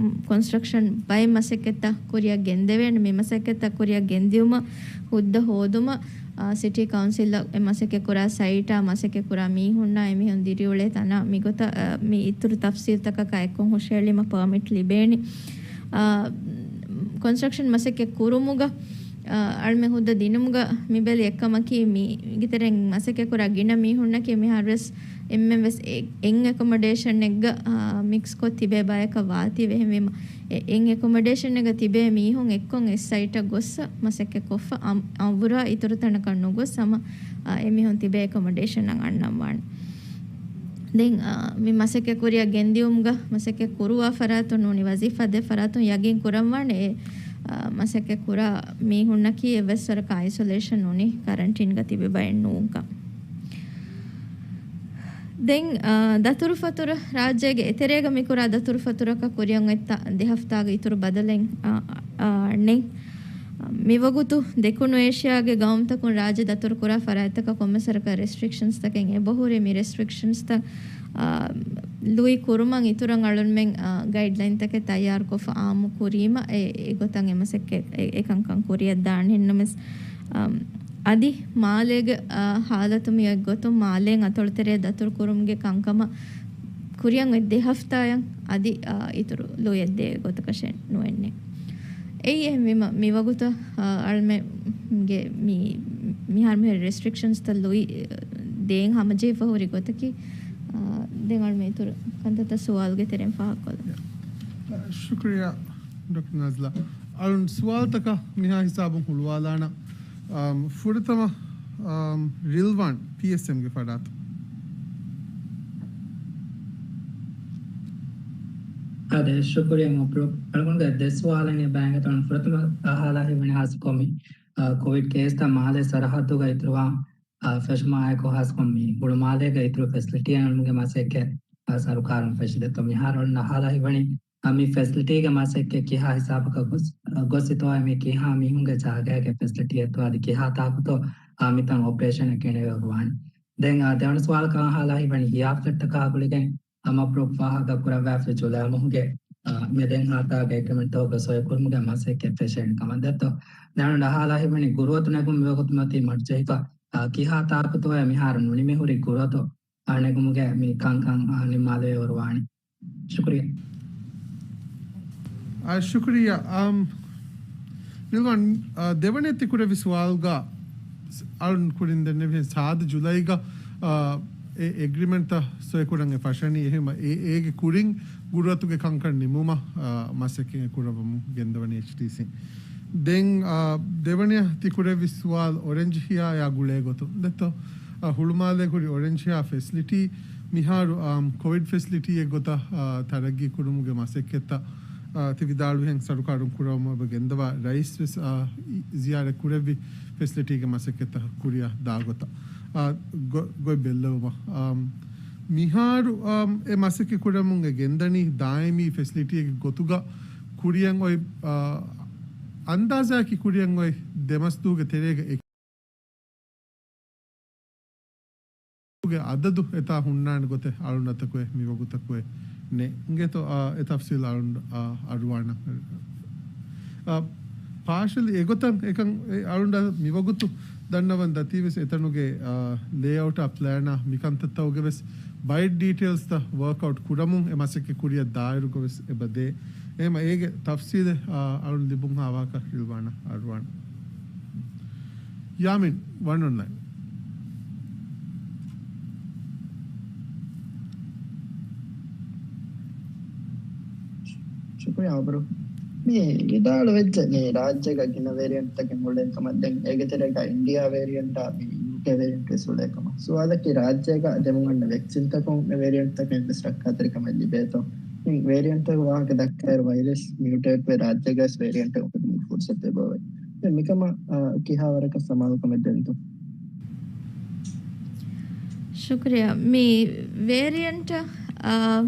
ކޮންސްޓްރަކްޝަން ބައެއް މަސައްކަތްތައް ކުރިއަށް ގެންދެވޭނެ. މި މަސައްކަތްތައް ކުރިއަށް ގެންދިއުމަށް ހުއްދަ ހޯދުމަށް، އާ، ސިޓީ ކައުންސިލްއަށް އެ މަސައްކަތް ކުރާ ސައިޓާ، މަސައްކަތް ކުރާ މީހުންނާ، އެމީހުން ދިރިއުޅޭ ތަނާ، މިގޮތަށް، އާ، މި އިތުރު ތަފްސީލްތަކަކާ އެއްކޮށް ހުށައެޅީމަށް ޕާމިޓް ލިބޭނެ. އާ، ކޮންސްޓްރަކްޝަން މަސައްކަތް ކުރުމުގަ، އާ، އަޅުމެން ހުއްދަ ދިނުމުގަ މި ބެލި އެއްކަމަކީ، މި ގިތެރެން މަސައްކަތް ކުރާ ގިނަ މީހުންނަކީ މިހާރުވެސް އެންމެންވެސް އެ-، އެއް އެކޮމޮޑޭޝަނެއްގަ، އާ، މިކްސްކޮށް ތިބޭ ބަޔަކަށް ވާތީވެ. އެހެންވީމަ، އެ-، އެއް އެކޮމޮޑޭޝަނެއްގަ ތިބޭ މީހުން އެއްކޮށް އެއް ސައިޓަށް ގޮއްސަ މަސައްކަތް ކޮށްފަ އަ-، އަނބުރާ އިތުރު ތަނަކަށް ނުގޮސް ހަމަ، އާ، އެމީހުން ތިބޭ އެކޮމޮޑޭޝަނަށް އަންނަން ވާނެ. ދެން، އާ، މި މަސައްކަތް ކުރިއަށް ގެންދިއުމުގަ މަސައްކަތް ކުރުވާ ފަރާތުން ނޫނީ ވަޒީފާ ދޭ ފަރާތުން ޔަގީން ކުރަންވާނެ އެ، އާ، މަސައްކަތް ކުރާ މީހުންނަކީ އެއްވެސް ވަރަކަށް އައިސޮލޭޝަން ނޫނީ ކަރަންޓީންގަ ތިބި ބައެއް ނޫންކަން. ދެން، އާ، ދަތުރުފަތުރަ ރާއްޖޭގެ އެތެރޭގަ މިކުރާ ދަތުރުފަތުރަކަށް ކުރިއަށް އޮތްތާ ދެ ހަފްތާގެ އިތުރު ބަދަލެއް، އާ، އާ، ނެތް. މިވަގުތު ދެކުނު އޭޝިޔާގެ ގައުމުތަކުން ރާއްޖެ ދަތުރުކުރާ ފަރާތްތަކަށް ކޮންމެސް ވަރަކަށް ރެސްޓްރިކްޝަންސްތަކެއް އެބަހުރި. މި ރެސްޓްރިކްޝަންސްތައް، އާ، ލުއި ކުރުމަށް އިތުރަށް އަޅުންމެން، އާ، ގައިޑްލައިންތަކެއް ތައްޔާރުކޮށްފަ އާއްމު ކުރީމަ އެ، އެގޮތަށް އެ މަސައްކަތް އެ، އެކަންކަން ކުރިއަށް ދާން. އެހެންނަމަސް، އާ، އަދި މާލޭގެ، އާ، ހާލަތު މި އޮތްގޮތުން މާލޭން އަތޮޅުތެރެއަށް ދަތުރުކުރުމުގެ ކަންކަމަށް ކުރިއަށް އޮތް ދެ ހަފްތާއަށް އަދި، އާ، އިތުރު ލުއިއެއްދޭ ގޮތަކަށެއް ނުވެންނެ. އެއީ އެހެންވީމަ، މިވަގުތަށް، އާ، އަޅުމެންގެ މި، މިހާރު މިހިރަ ރެސްޓްރިކްޝަންސްތައް ލުއި، ދޭން ހަމަޖެހިފަ ހުރި ގޮތަކީ، އާ، ދެން އަޅުމެން އިތުރު ކަންތައްތައް ސުވާލުގެ ތެރެއިން ފާހަގަކޮށްލަން. ޝުކުރިއްޔާ، ޑޮކްޓަރ ނާޒިލާ. އަޅުން ސުވާލުތަކަށް މިހާ ހިސާބުން ހުޅުވާލާނަން. އާ، ފުރަތަމަ، އާ، ރިލްވާން ޕީއެސްއެމްގެ ފަރާތުން. އާދެ، ޝުކުރިއްޔާ މަބްރޫކް. އަޅުގަނޑުގެ ދެ ސުވާލެއް ބައިނގެ ތަން ފުރަތަމަ އަހާލާ ހިވަނީ ހާއްސަކޮށް މި، އާ، ކޮވިޑް ކޭސްތައް މާލޭ ސަރަހައްދުގަ އިތުރުވާ، އާ، ފެށުމާއެކު ހާއްސަކޮށް މި ހުޅުމާލޭގަ އިތުރު ފެސިލިޓީ އަންނުމުގެ މަސައްކަތް، އާ، ސަރުކާރުން ފެށިދެއްތޯ. މިހާރު އަހާލާ ހިވަނީ، އާ، މި ފެސިލިޓީގެ މަސައްކަތް ކިހާ ހިސާބަކަށް ގޮސް، ގޮސް އިތުވާ މި ކިހާ މީހުންގެ ޖާގައިގެ ފެސިލިޓީއެއްތޯ އަދި ކިހާ ތާކުތޯ، އާ، މިތަން އޮޕަރޭޝަނަށް ގެނެވޭ ވާނީ. ދެން، އާ، ދެވަނަ ސުވާލަކަށް އަހާލާ ހިވަނީ ހިޔާ ފްލެޓްތަކާ ގުޅިގެން، އާ، މަބްރޫކް ފާހަގަ ކުރައްވާފަ ޖުލައި މަހުގެ، އާ، މި ދެން ހާތާގެ އެގްރިމެންޓްތަކުގެ ސޮއިކުރުމުގެ މަސައްކަތް ފެށޭނެ ކަމަށް ދެއްތޯ. ދެން އަހާލާ ހިވަނީ ގުރުއަތު ނެގުން މިވަގުތު މަތީ މަޑުޖެހިފަ، އާ، ކިހާ ތާކުތޯއޭ މިހާރު ނުނިމިހުރި ގުރުއަތު، އާ، ނެގުމުގެ މި ކަންކަން، އާ، ނިންމާލެވޭ ވަރު ވާނީ. ޝުކުރިއްޔާ. އާ، ޝުކުރިއްޔާ. އާ، ރިލްވާން، އާ، ދެވަނަ ތި ކުރެއްވި ސުވާލުގަ އަޅުން ކުރިން ދެންނެވިހެން ސާދަ ޖުލައިގަ، އާ، އެ އެގްރިމެންޓްތައް ސޮއިކުރަން އެ ފަށަނީ. އެހެންވެ އެ، އޭގެ ކުރިން ގުރުއަތުގެ ކަންކަން ނިމުމަށް، އާ، މަސައްކަތް ކުރައްވަމުން ގެންދަވަނީ އެޗްޓީސީ. ދެން، އާ، ދެވަނަ ތި ކުރެއްވި ސުވާލު އޮރެންޖް ހިޔާއާ ގުޅޭ ގޮތުން ދެއްތޯ. އާ، ހުޅުމާލޭ ހުރި އޮރެންޖް ހިޔާ ފެސިލިޓީ މިހާރު، އާ، ކޮވިޑް ފެސިލިޓީއެއް ގޮތަށް، އާ، ތަރައްގީ ކުރުމުގެ މަސައްކަތްތައް، އާ، ތި ވިދާޅުވިހެން ސަރުކާރުން ކުރައްވަމުން އެބަ ގެންދަވާ ރައީސް ވެސް، އާ، އި-، ޒިޔާރަތް ކުރެއްވި ފެސިލިޓީގެ މަސައްކަތްތައް ކުރިއަށް ދާ ގޮތަށް، އާ، ގޮ-، ގޮތް ބެއްލެވުމަށް. އާ، މިހާރު، އާ، އެ މަސައްކަތް ކުރަމުން އެ ގެންދަނީ ދާއިމީ ފެސިލިޓީއެއްގެ ގޮތުގަ ކުރިއަށް އޮތް، އާ، އަންދާޒާއަކީ ކުރިއަށް އޮތް ދެ މަސްދުވުގެ ތެރޭގަ އެ ގެ އަދަދު އެތާ ހުންނާނެ ގޮތެއް އަޅުން އަތަކު އެ މިވަގުތަކު އެ ނެތް. އިނގޭތޯ، އާ، އެ ތަފްސީލް އަޅުން، އާ، އަރުވާނަ. އާ، ޕާޝަލް އެގޮތަށް އެކަން އެ އަޅުން މިވަގުތު ދަންނަވަން ދަތީ ވެސް އެތަނުގެ، އާ، ލޭއައުޓާ ޕްލޭނާ މިކަންތައްތައުގެ ވެސް ބައެއް ޑީޓެއިލްސްތައް ވަރކްއައުޓް ކުރަމުން އެ މަސައްކަތް ކުރިއަށް ދާއިރުގަވެސް އެބަ ދޭ. އެހެންވީމަ އޭގެ ތަފްސީލެއް، އާ، އަޅުން ލިބުން ހާވާކަށް ރިލްވާނާ އަރުވާން. ޔާމިން، ވަން އޮންލައިން. ޝުކުރިއްޔާ އަބުރު. މި ވިދާޅުވެއްޖެ މި ރާއްޖޭގަ ގިނަ ވޭރިއަންޓްތަކެއް އުޅޭ ކަމަށް. ދެން އޭގެ ތެރޭގަ އިންޑިއާ ވޭރިއަންޓާ މި ޔޫކޭ ވޭރިއަންޓް ވެސް އުޅޭ ކަމަށް. ސުވާލަކީ ރާއްޖޭގަ ދެމުން އަންނަ ވެކްސިންތަކުން މި ވޭރިއަންޓްތަކަށް ވެސް ރައްކާތެރިކަމެއް ލިބޭތޯ؟ މި ވޭރިއަންޓްތަކުގެ ވާހަކަ ދައްކާއިރު ވައިރަސް މިއުޓޭޓްވެ ރާއްޖޭގަ ވެސް ވޭރިއަންޓެއް އުފެދުމުގެ ފުރުސަތު އެބައޮތް. ދެން މިކަމަށް، އާ، ކިހާ ވަރަކަށް ސަމާލުކަމެއް ދެންތޯ؟ ޝުކުރިއްޔާ. މި ވޭރިއަންޓް، އާ،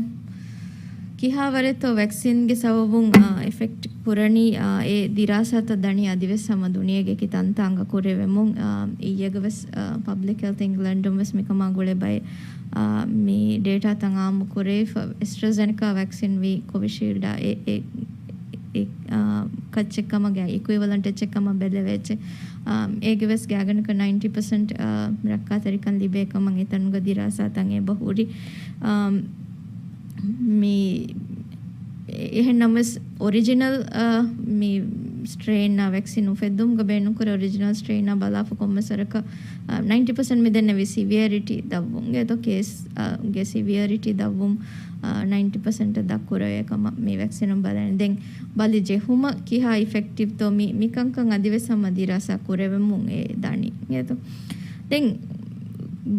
ކިހާވަރެއްތޯ ވެކްސިންގެ ސަބަބުން، އާ، އެފެކްޓް ކުރަނީ، އާ، އެ ދިރާސާތައް ދަނީ އަދިވެސް ހަމަ ދުނިޔޭގެ އެކި ތަންތާނގަ ކުރެވެމުން. އާ، އިއްޔެގަ ވެސް، އާ، ޕަބްލިކް ހެލްތް އިންގްލެންޑުން ވެސް މިކަމާ ގުޅޭ ބައެއް، އާ، މި ޑޭޓާތައް އާއްމު ކުރެވިފަ. އެސްޓްރަޒެނެކާ ވެކްސިން ވީ ކޮވިޝީލްޑާ އެ، އެ، އެ، އާ، ކައްޗެއް ކަމަށް، އިކުއިވަލަންޓް އެއްޗެއް ކަމަށް ބެލެވޭ އެއްޗެއް. އާ، އޭގެ ވެސް ގާތްގަނޑަކަށް ނައިންޓީ ޕަސެންޓް، އާ، ރައްކާތެރިކަން ލިބޭ ކަމަށް އެތަނުގަ ދިރާސާތައް އެބަ ހުރި. އާ، މި އެ-، އެހެން ނަމަވެސް އޮރިޖިނަލް، އާ، މި ސްޓްރެއިންއާ ވެކްސިން އުފެއްދުމުގަ ބޭނުންކުރެ އޮރިޖިނަލް ސްޓްރެއިންއާ ބަލާފަ ކޮންމެސް ވަރަކަށް، އާ، ނައިންޓީ ޕަސެންޓް މި ދެންނެވީ ސިވިއަރިޓީ ދަށްވުން. އެތޯ ކޭސް، އާ، ގެ ސިވިއަރިޓީ ދަށްވުން، އާ، ނައިންޓީ ޕަސެންޓަށް ދަށްކުރެވޭ ކަމަށް މި ވެކްސިނުން ބަލަނީ. ދެން ބަލި ޖެހުމަށް ކިހާ އިފެކްޓިވްތޯ މި، މިކަންކަން އަދިވެސް ހަމަ ދިރާސާ ކުރެވެމުން އެ ދަނީ. އެތޯ. ދެން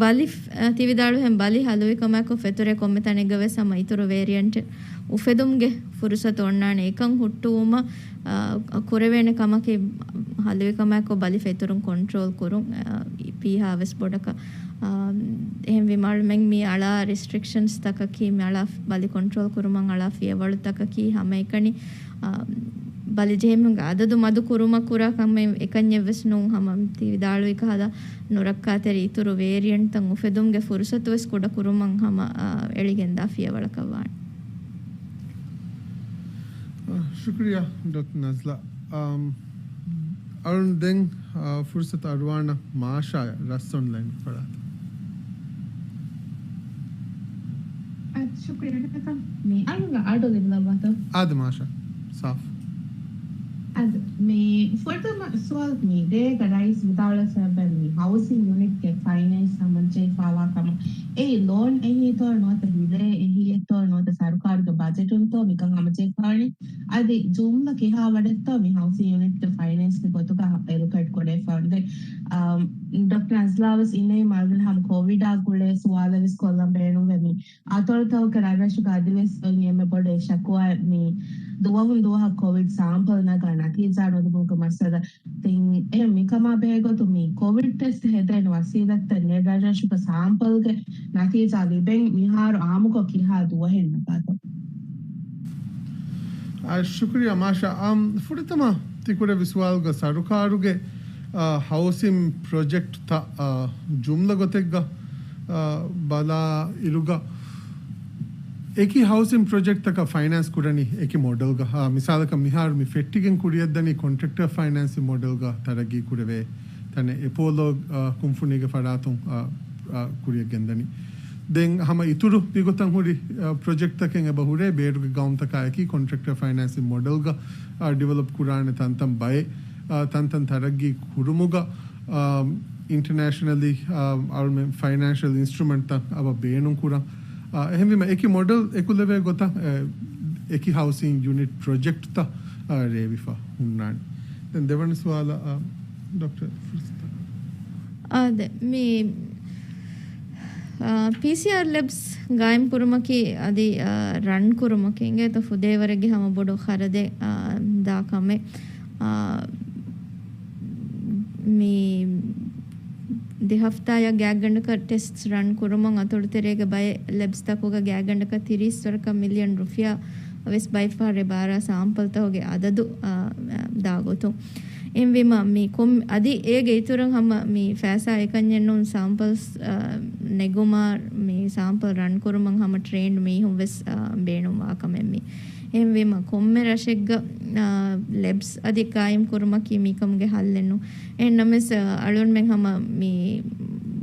ބަލި ފް-، އަ، ތި ވިދާޅުވިހެން ބަލި ހަލުވިކަމާއެކު ފެތުރޭ ކޮންމެ ތަނެއްގަ ވެސް ހަމަ އިތުރު ވޭރިއަންޓެއް އުފެދުމުގެ ފުރުސަތު އޮންނާނެ. އެކަން ހުއްޓުވުމަށް، އަ، ކުރެވޭނެ ކަމަކީ ހަލުވިކަމާއެކު ބަލި ފެތުރުން ކޮންޓްރޯލް ކުރުން، އަ، ވީހާވެސް ބޮޑަކަށް. އަ، އެހެންވީމަ އަޅުމެން މި އަޅާ ރެސްޓްރިކްޝަންސް ތަކަކީ، މި އަޅާ ބަލި ކޮންޓްރޯލް ކުރުމަށް އަޅާ ފިޔަވަޅު ތަކަކީ ހަމައެކަނި، އަ، ބަލި ޖެހުމުގެ އަދަދު މަދު ކުރުމަށް ކުރާ ކަމެއް އެކަންޏެއް ވެސް ނޫން. ހަމަ ތި ވިދާޅުވި ކަހަލަ ނުރައްކާތެރި އިތުރު ވޭރިއަންޓްތައް އުފެދުމުގެ ފުރުސަތު ވެސް ކުޑަ ކުރުމަށް ހަމަ، އާ، އެޅިގެންދާ ފިޔަވަޅަކަށް ވާނެ. އާ، ޝުކުރިއްޔާ، ޑޮކްޓަރ ނަޒްލާ. އާ، އަޅުން ދެން، އާ، ފުރުސަތު އަރުވާނަ މާޝާ ރަސް އޮންލައިން ފަރާތަށް. އަދި ޝުކުރިއްޔާ ޑޮކްޓަރ. މި އަޅުގަ އަޑު ލިބުލައްވާތޯ؟ އާދެ މާޝާ. ސާފު. އަދި މި ފުރަތަމަ ސުވާލު މި ރޭގަ ރައީސް ވިދާޅުވެ މި ހައުސިން ޔުނިޓްގެ ފައިނޭންސް ހަމަޖެހިފާވާ ކަމަށް. އެއީ ލޯން އެހީތޯ ނުވަތަ ހިލޭ އެހީއެއްތޯ ނުވަތަ ސަރުކާރުގެ ބަޖެޓުންތޯ މިކަން ހަމަޖެހިފާވަނީ؟ އަދި ޖުމްލަ ކިހާވަރެއްތޯ މި ހައުސިން ޔުނިޓްގެ ފައިނޭންސްގެ ގޮތުގަ އެލޮކޭޓް ކުރެވިފައިވަނީ؟ އަ، ޑޮކްޓަރ ނަޒްލާ ވެސް އިންނައި މަރުގަނޑު ހަމަ ކޮވިޑާ ގުޅޭ ސުވާލެއް ވެސް ކޮށްލަން ބޭނުންވޭ. މި އަތޮޅުތަކުގެ ރަށްރަށުގަ އަދިވެސް އޮތް އެންމެ ބޮޑު އެއް ޝަކުވާ މި ދުވަހުން ދުވަހަށް ކޮވިޑް ސާމްޕަލް ނަގާ ނަތީޖާ ނުލިބުމުގެ މައްސަލަ. ދެން އެ މިކަމާ ބެހޭގޮތުން މި ކޮވިޑް ޓެސްޓް ހެދޭނެ ވަސީލަތްތައް ނެތް ރަށްރަށުގެ ސާމްޕަލްގެ ނަތީޖާ ލިބެން މިހާރު އާއްމުކޮށް ކިހާ ދުވަހެއް ނަގާތޯ؟ އާ، ޝުކުރިއްޔާ މާޝާ. އާ، ފުރަތަމަ ތި ކުރެއްވި ސުވާލުގަ ސަރުކާރުގެ، އާ، ހައުސިން ޕްރޮޖެކްޓްތައް، އާ، ޖުމްލަ ގޮތެއްގަ، އާ، ބަލާ އިރުގަ އެކި ހައުސިން ޕްރޮޖެކްޓްތަކަށް ފައިނޭންސް ކުރަނީ އެކި މޮޑެލްގަ. އާ، މިސާލަކަށް މިހާރު މި ފެއްޓިގެން ކުރިއަށްދަނީ ކޮންޓްރެކްޓަރ ފައިނޭންސިން މޮޑެލްގަ ތަރައްގީ ކުރެވޭ ތަނެއް އެޕޯލޯ، އާ، ކުންފުނީގެ ފަރާތުން، އާ، އާ، ކުރިއަށް ގެންދަނީ. ދެން ހަމަ އިތުރު މިގޮތަށް ހުރި، އާ، ޕްރޮޖެކްޓްތަކެއް އެބަ ހުރޭ ބޭރުގެ ގައުމުތަކާއެކީ ކޮންޓްރެކްޓަރ ފައިނޭންސިން މޮޑެލްގަ، އާ، ޑިވެލޮޕް ކުރާނެ ތަންތަން ބައެއް، އާ، ތަންތަން ތަރައްގީ ކުރުމުގަ، އާ، އިންޓަރނޭޝަނަލީ، އާ، އަޅުމެން ފައިނޭންޝަލް އިންސްޓްރުމެންޓްތައް އަބަ ބޭނުން ކުރަން. އާ، އެހެންވީމަ އެކި މޮޑެލް އެކުލެވޭ ގޮތަށް، އެ، އެކި ހައުސިން ޔުނިޓް ޕްރޮޖެކްޓްތައް، އާ، ރޭވިފަ ހުންނާނެ. ދެން ދެވަނަ ސުވާލަށް، އާ، ޑޮކްޓަރ ފުރުސަތު. އާދެ، މި، އާ، ޕީސީއާރް ލެބްސް ގާއިމް ކުރުމަކީ އަދި، އާ، ރަން ކުރުމަކީ އިނގޭތޯ ފުދޭވަރެއްގެ ހަމަ ބޮޑު ޚަރަދެއް، އާ، ދާ ކަމެއް. އާ، މި ދެ ހަފްތާއަށް ގާތްގަނޑަކަށް ޓެސްޓް ރަން ކުރުމުން އަތޮޅުތެރޭގެ ބައެއް ލެބްސްތަކުގަ ގާތްގަނޑަކަށް ތިރީސް ވަރަކަށް މިލިއަން ރުފިޔާ ވެސް ބައިފަހަރެއް ބާރާ ސާމްޕަލްތަކުގެ އަދަދު، އާ، ދާ ގޮތުން. އެހެންވީމަ މި ކޮން-، އަދި އޭގެ އިތުރަށް ހަމަ މި ފައިސާ އެކަންޏެއް ނޫން ސާމްޕަލްސް، އާ، ނެގުމާ މި ސާމްޕަލް ރަން ކުރުމަށް ހަމަ ޓްރޭންޑް މީހުން ވެސް، އާ، ބޭނުންވާ ކަމެއް މި. އެހެންވީމަ ކޮންމެ ރަށެއްގަ، އާ، ލެބްސް އަދި ގާއިމް ކުރުމަކީ މިކަމުގެ ހައްލެއް ނޫން. އެހެން ނަމަވެސް، އާ، އަޅުންމެން ހަމަ މި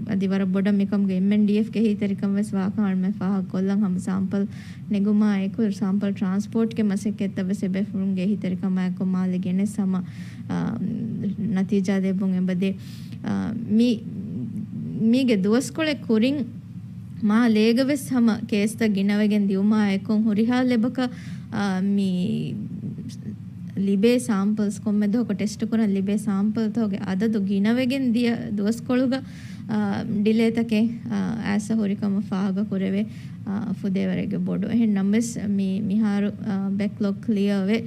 އަދި ވަރަށް ބޮޑަށް މިކަމުގެ އެމްއެންޑީއެފްގެ އެހީތެރިކަން ވެސް ވާކަން އަޅުމެން ފާހަގަކޮށްލަން. ހަމަ ސާމްޕަލް ނެގުމާ އެކު ސާމްޕަލް ޓްރާންސްޕޯޓްގެ މަސައްކަތްތައް ވެސް އެބޭފުޅުންގެ އެހީތެރިކަމާއެކު މާލެ ގެނެސް ހަމަ، އާ، ނަތީޖާ ލިބުން އެބަދޭ. އާ، މި، މީގެ ދުވަސްކޮޅެއް ކުރިން މާލޭގަ ވެސް ހަމަ ކޭސްތައް ގިނަވެގެން ދިއުމާ އެކު ހުރިހާ ލެބަކަށް، އާ، މި ލިބޭ ސާމްޕަލްސް، ކޮންމެ ދުވަހަކު ޓެސްޓު ކުރަން ލިބޭ ސާމްޕަލްތަކުގެ އަދަދު ގިނަވެގެން ދިޔަ ދުވަސްކޮޅުގަ، އާ، ޑިލޭތަކެއް، އާ، އައިސް ހުރިކަމަށް ފާހަގަކުރެވޭ، އާ، ފުދޭވަރެއްގެ ބޮޑު. އެހެން ނަމަވެސް މި-، މިހާރު، އާ، ބެކްލޮގް ކްލިއަރ ވެ،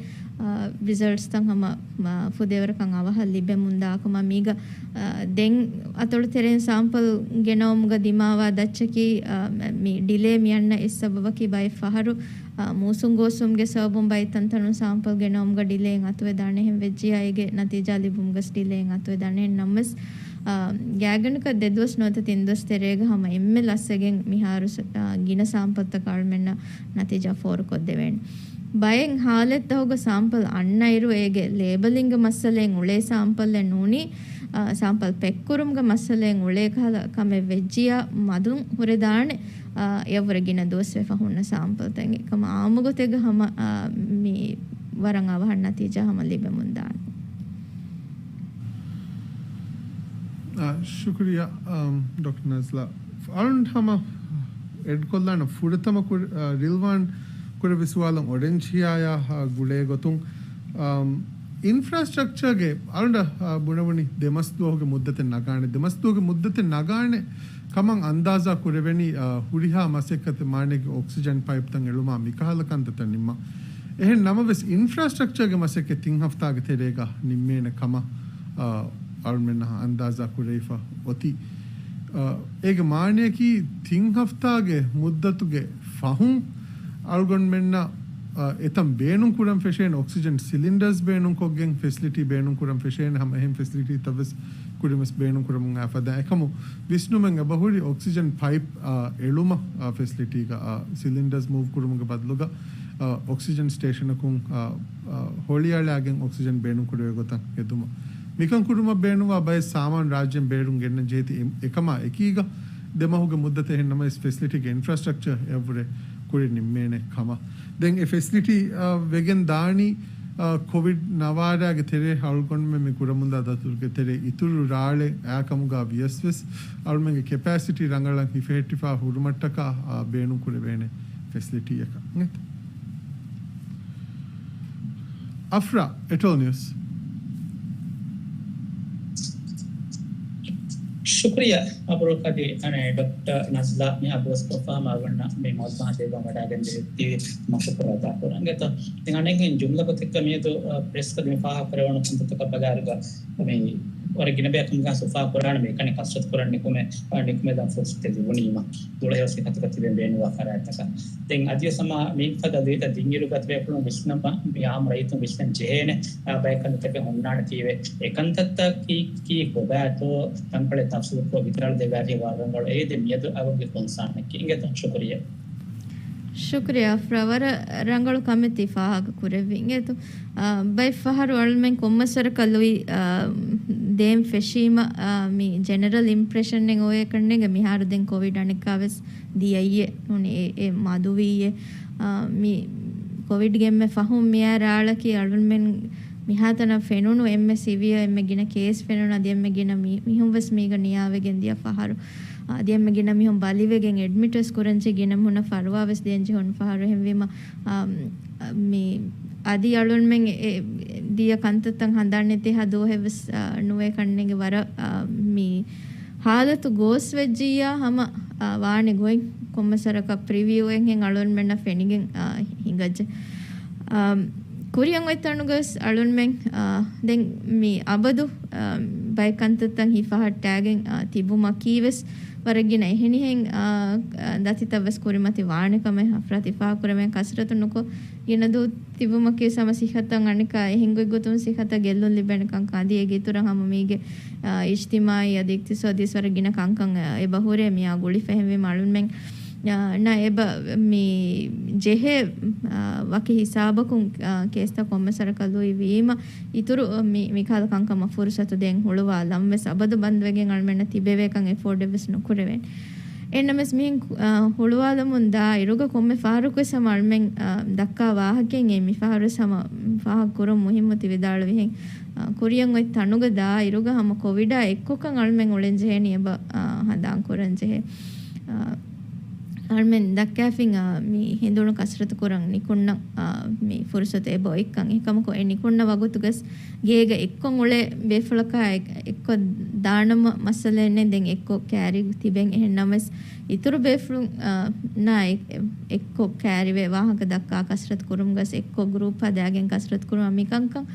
އާ، ރިޒަލްޓްސްތައް ހަމަ، އާ، ފުދޭވަރަކަށް އަވަހަށް ލިބެމުންދާ ކަމަށް މީގަ، އާ، ދެން އަތޮޅު ތެރެއިން ސާމްޕަލް ގެނައުމުގަ ދިމާވާ ދައްޗަކީ، އާ، މި ޑިލޭ މިއަންނަ އެއް ސަބަބަކީ ބައެއް ފަހަރު، އާ، މޫސުން ގޯސްވުމުގެ ސަބަބުން ބައިތަންތަނުން ސާމްޕަލް ގެނައުމުގަ ޑިލޭއެއް އަތުވެދާނެ. އެހެން ވެއްޖިޔާ އޭގެ ނަތީޖާ ލިބުމުގަސް ޑިލޭއެއް އަތުވެދާނެ. އެހެން ނަމަވެސް، އާ، ގާތްގަނޑަކަށް ދެދުވަސް ނުވަތަ ތިން ދުވަސް ތެރޭގަ ހަމަ އެންމެ ލަސްވެގެން މިހާރު ސަ-، އާ، ގިނަ ސާމްޕަލްތަކަށް އަޅުމެންނަށް ނަތީޖާ ފޯރުކޮށްދެވޭނެ. ބައެއް ހާލަތްތަކުގަ ސާމްޕަލް އަންނައިރު އޭގެ ލޭބަލިންގ މައްސަލައެއް އުޅޭ ސާމްޕަލްއެއް ނޫނީ، އާ، ސާމްޕަލް ޕެކްކުރުމުގެ މައްސަލައެއް އުޅޭ ކަހަލަ ކަމެއް ވެއްޖިޔާ މަދުން ހުރެދާނެ، އާ، އެއަށްވުރެ ގިނަ ދުވަސްވެފަ ހުންނަ ސާމްޕަލްތައް. އެކަމަ އާއްމުގޮތެއްގަ ހަމަ، އާ، މި ވަރަށް އަވަހަށް ނަތީޖާ ހަމަ ލިބެމުންދާނެ. އާ، ޝުކުރިއްޔާ، އާ، ޑޮކްޓަރ ނަޒްލާ. އަޅުން ހަމަ އެޑްކޮށްލާނަ ފުރަތަމަ ކުރ-، އާ، ރިލްވާން ކުރެއްވި ސުވާލަށް އޮރެންޖް ހިޔާޔާ، އާ، ގުޅޭ ގޮތުން، އާ، އިންފްރާސްޓްރަކްޗަރގެ އަޅުނޑަށް، އާ، ބުނެވުނީ ދެމަސް ދުވަހުގެ މުއްދަތެއް ނަގާނެ، ދެމަސް ދުވަހުގެ މުއްދަތެއް ނަގާނެ ކަމަށް އަންދާޒާ ކުރެވެނީ، އާ، ހުރިހާ މަސައްކަތެއް މާނައެއްގެ އޮކްސިޖަން ޕައިޕްތައް އެޅުމާ މިކަހަލަ ކަންތައްތައް ނިންމާ. އެހެން ނަމަވެސް، އިންފްރާސްޓްރަކްޗަރގެ މަސައްކަތް ތިން ހަފްތާގެ ތެރޭގަ ނިންމޭނެ ކަމަށް، އާ، އަޅުމެންނަށް އަންދާޒާ ކުރެވިފަ އޮތީ. އާ، އޭގެ މާނަޔަކީ ތިން ހަފްތާގެ މުއްދަތުގެ ފަހުން އަޅުގަނޑުމެންނަށް، އާ، އެތަން ބޭނުން ކުރަން ފެށޭނެ އޮކްސިޖަން ސިލިންޑަރސް ބޭނުން ކޮށްގެން ފެސިލިޓީ ބޭނުން ކުރަން ފެށޭނެ ހަމަ އެހެން ފެސިލިޓީތައް ވެސް ކުރިން ވެސް ބޭނުން ކުރަމުން އާ ފަދަ އެކަމު ވިސްނުމެއް އެބަހުރި އޮކްސިޖަން ޕައިޕް، އާ، އެޅުމަށް، އާ، ފެސިލިޓީގަ، އާ، ސިލިންޑަރސް މޫވް ކުރުމުގެ ބަދަލުގަ، އާ، އޮކްސިޖަން ސްޓޭޝަނަކުން، އާ، އާ، ހޮޅިއަޅާގެން އޮކްސިޖަން ބޭނުން ކުރެވޭ ގޮތަށް ހެދުމަށް. މިކަން ކުރުމަށް ބޭނުންވާ ބައެއް ސާމާނު ރާއްޖޭން ބޭރުން ގެންނަން ޖެހޭތީ އެ-، އެކަމާ އެކީގަ ދެ މަހުގެ މުއްދަތެއް އެހެން ނަމަވެސް ފެސިލިޓީގެ އިންފްރާސްޓްރަކްޗަރ އެއަށްވުރެ ކުރިން ނިންމޭނެ ކަމަށް. ދެން އެ ފެސިލިޓީ، އާ، ވެގެން ދާނީ، އާ، ކޮވިޑް ނަވާރައިގެ ތެރޭ އަޅުގަނޑުމެން މި ކުރަމުންދާ ދަތުރުގެ ތެރޭ އިތުރު ރާޅެއް އާކަމުގަ ވިޔަސް ވެސް އަޅުމެންގެ ކެޕޭސިޓީ ރަނގަޅަށް ހިފެހެއްޓިފާ ހުރުމަށްޓަކާ، އާ، ބޭނުން ކުރެވޭނެ ފެސިލިޓީއަކަށް ނެތް. އަފްރާ، އެޓޯލް ނިއުސް. ޝުކުރިއްޔާ އަބުރޯކާދި އަނެ ޑޮކްޓަރ ނަޒްލާ މި އަބުވަސްކޮށްފާ މަވަންނަ މި މައުލޫމާތު ދޭ ވަޑައިގެން ދެއްތީ މަ ޝުކުރު އަދާކުރަން. އެތަ ތި އަނެއް ޖުމްލަ ގޮތެއްގަ މިއަދު، އަ، ޕްރެސްގަ ދިން ފާހަގަކުރެވުނު ކަންތައްތަކަށް ބަލާއިރުގަ މި ވަރަށް ގިނަ ބަޔަކު މިކަން ސުފާ ކުރާނަމޭ ކަނެ ކަސްރަތު ކުރަން ނިކުމެ، އަ، ނިކުމެދާން ފުރުސަތެއް ލިބުނީމަ ދުޅަހެޔޮ ސިހަތުގަ ތިބެން ބޭނުންވާ ފަރާތްތަކަށް. ދެން އަދި ސަމާ މި ފަދަ ލުއިތައް ދިންއިރުގަ ތިބޭފުޅުން ވިސްނަމަ މި އާއްމު ރައްޔިތުން ވިސްނަން ޖެހޭނެ، އާ، ބައެއް ކަންތައްތަކެއް ހުންނާނެތީވެ. އެ ކަންތައްތައް ކީ، ކީ ކޮބާތޯ ތަންކޮޅެއް ތަފްސީލުކޮށް ވިދާޅު ދެއްވާތީ ވަރަށް ރަނގަޅު. އޭ ދެ މިއަދު އަޅުގަނޑުގެ ކޮންސާނަކީ. އިނގޭތޯ ޝުކުރިއްޔާ. ޝުކުރިއްޔާ އަފްރާ، ވަރަށް ރަނގަޅު ކަމެއް ތި ފާހަގަ ކުރެއްވި. އިނގޭތޯ، އާ، ބައެއް ފަހަރު އަޅުމެން ކޮންމެސްވަރަކަށް ލުއި، އާ، ދޭން ފެށީމަ، އާ، މި ޖެނެރަލް އިމްޕްރެޝަންއެއް އޮވޭ ކަންނޭނގެ މިހާރު ދެން ކޮވިޑް އަނެއްކާވެސް ދިޔައީއޭ ނޫނީ އެ، އެ މަދުވީއޭ. އާ، މި ކޮވިޑްގެ އެންމެ ފަހުން މިއާ ރާޅަކީ އަޅުމެން މިހާތަނަށް ފެނުނު އެންމެ ސިވިއަ، އެންމެ ގިނަ ކޭސް ފެނުނު، އަދި އެންމެ ގިނަ މީ-، މީހުން ވެސް މީގަ ނިޔާވެގެން ދިޔަ ފަހަރު. އަދި އެންމެ ގިނަ މީހުން ބަލިވެގެން އެޑްމިޓް ވެސް ކުރަންޖެހި ގިނަ މީހުންނަށް ފަރުވާ ވެސް ދޭން ޖެހުނު ފަހަރު. އެހެންވީމަ، އާ، މި އަދި އަޅުންމެން އެ، ދިޔަ ކަންތައްތައް ހަނދާން ނެތި ހަ ދުވަހެއް ވެސް، އާ، ނުވޭ ކަންނޭނގެ ވަރަށް، އާ، މި ހާލަތު ގޯސް ވެއްޖިއްޔާ ހަމަ، އާ، ވާނެ ގޮތް ކޮންމެސްވަރަކަށް ޕްރިވިއުއެއްހެން އަޅުންމެންނަށް ފެނިގެން، އާ، ހިނގައްޖެ. އާ، ކުރިއަށް އޮތް ތަނުގަސް އަޅުންމެން، އާ، ދެން މި އަބަދު، އާ، ބައެއް ކަންތައްތައް ހިފަހައްޓާގެން، އާ، ތިބުމަކީ ވެސް ވަރަށް ގިނަ އެހެނިހެން، އާ، ދަތިތައް ވެސް ކުރިމަތި ވާނެ ކަމެއް އަފްރާ ތި ފާހަގަކުރެވެން ކަސްރަތު ނުކޮށް ގިނަ ދުވަހު ތިބުމަކީ ހަމަ ސިއްހަތަށް އަނެއްކާ އެހެން ގޮތްގޮތުން ސިއްހަތަށް ގެއްލުން ލިބޭނެ ކަންކަން އަދި އޭގެ އިތުރަށް ހަމަ މީގެ، އާ، އިޖްތިމާއީ އަދި އިޤްތިޞާދީ ވެސް ވަރަށް ގިނަ ކަންކަން، އާ، އެބަ ހުރޭ މިއާ ގުޅިފަ. އެހެންވީމަ އަޅުންމެން ނަ އެބަ މި ޖެހޭ، އާ، ވަކި ހިސާބަކުން، އާ، ކޭސްތައް ކޮންމެ ސަރަކަށް ލުއިވީމަ، އިތުރު މި، މިކަހަލަ ކަންކަމަށް ފުރުސަތު ދޭން ހުޅުވާލަން ވެސް އަބަދު ބަންދުވެގެން އަޅުމެންނަށް ތިބެވޭކަން އެފޯޑެއް ވެސް ނުކުރެވޭނެ. އެހެންނަމަވެސް މިހެން، އާ، ހުޅުވާލަމުން ދާ އިރުގަ ކޮންމެ ފަހަރަކުވެސް ހަމަ އަޅުމެން، އާ، ދައްކާ ވާހަކައެއް އެ މިފަހަރުވެސް ހަމަ ފާހަގަ ކުރުން މުހިއްމު ތި ވިދާޅުވިހެން، އާ، ކުރިއަށް އޮތް ތަނުގަ ދާ އިރުގަ ހަމަ ކޮވިޑާ އެއްކޮށްކަން އަޅުމެން އުޅެން ޖެހޭނީ އެބަ، އާ، ހަނދާން ކުރަން ޖެހޭ. އާ، އަޅުމެން ދައްކާފިން، އާ، މި ހެނދުނު ކަސްރަތު ކުރަން ނިކުންނަ، އާ، މި ފުރުސަތު އެބަ އޮތްކަން. އެކަމަކު އެ ނިކުންނަ ވަގުތުގަސް ގޭގަ އެއްކޮށް އުޅޭ ބޭފުޅަކާ އެ-، އެއްކޮށް ދާނަމަ މައްސަލައެއް ނެތް. ދެން އެއްކޮށް ކައިރި ތިބެން. އެހެން ނަމަވެސް އިތުރު ބޭފުޅުން، އާ، ނާ އެ-، އެ-، އެއްކޮށް ކައިރިވެ ވާހަކަ ދައްކާ ކަސްރަތު ކުރުމުގަސް އެއްކޮށް ގްރޫޕް ހަދާގެން ކަސްރަތު ކުރުމަށް މިކަންކަން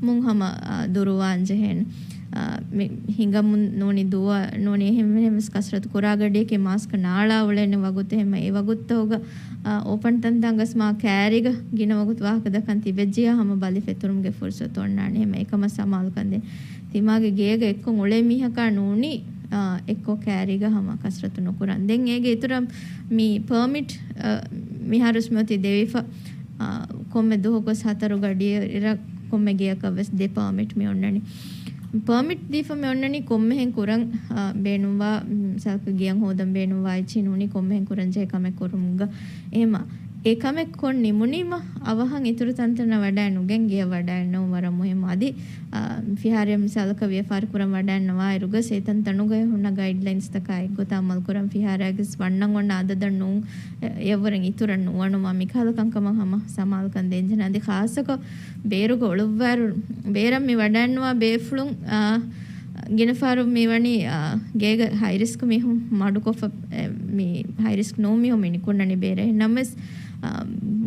މުން ހަމަ، އާ، ދުރުވާން ޖެހޭނެ. އާ، މި ހިނގަމުން ނޫނީ ދުވާ ނޫނީ އެހެން ވެސް ކަސްރަތު ކުރާ ގަޑިއެކޭ މާސްކް ނާޅާ އުޅެނެ ވަގުތު ހަމަ އެ ވަގުތުތަކުގަ، އާ، އޯޕަން ތަންތަންގަސް މާ ކައިރިގަ ގިނަ ވަގުތު ވާހަކަ ދައްކަން ތިބެއްޖިޔާ ހަމަ ބަލި ފެތުރުމުގެ ފުރުސަތު އޮންނާނެ. ހަމަ އެކަމަށް ސަމާލުކަން ދޭން. ތިމާގެ ގޭގަ އެއްކޮށް އުޅޭ މީހަކާ ނޫނީ، އާ، އެއްކޮށް ކައިރީގަ ހަމަ ކަސްރަތު ނުކުރަން. ދެން އޭގެ އިތުރަށް މި ޕަރމިޓް، އާ، މިހާރުސް މިއޮތީ ދެވިފަ، އާ، ކޮންމެ ދުވަހަކުވެސް ހަތަރު ގަޑިއިރަށް ކޮންމެ ގެއަކަށްވެސް ދެ ޕަރމިޓް މި އޮންނަނީ. ޕަރމިޓް ދީފަ މި އޮންނަނީ ކޮންމެހެން ކުރަން، އާ، ބޭނުންވާ، މިސާލަކަށް ގެޔަށް ހޯދަން ބޭނުންވާ އެއްޗެއް ނޫނީ ކޮންމެހެން ކުރަން ޖެހޭ ކަމެއް ކުރުމުގަ. އެހެމަ އެ ކަމެއް ކޮށް ނިމުނީމަ އަވަހަށް އިތުރު ތަންތަނަށް ވަޑައެއް ނުގެން ގެޔަށް ވަޑައެއް ނޫން ވަރަށް މުހިއްމު. އަދި، އާ، ފިހާރައަށް މިސާލަކަށް ވިޔަފާރި ކުރަން ވަޑައިންނަވާ އިރުގަސް އެތަން ތަނުގައި ހުންނަ ގައިޑްލައިންސްތަކާ އެއްގޮތަށް އަމަލު ކުރަން ފިހާރައިގެސް ވަންނަން އޮންނަ އަދަދަށް ނޫން އެއަށްވުރެން އިތުރަށް ނުވަނުމަށް މިކަހަލަ ކަންކަމަށް ހަމަ ސަމާލުކަން ދޭންޖެހޭ. އަދި ޚާއްޞަކޮށް ބޭރުގަ އުޅުއްވާއިރު ބޭރަށް މި ވަޑައިންނަވާ ބޭފުޅުން، އާ، ގިނަ ފަހަރު މި ވަނީ، އާ، ގޭގަ ހައި ރިސްކް މީހުން މަޑުކޮށްފަ، އެ، މި ހައި ރިސްކް ނޫން މީހުން މި ނިކުންނަނީ ބޭރަށް. ނަމަވެސް، އާ،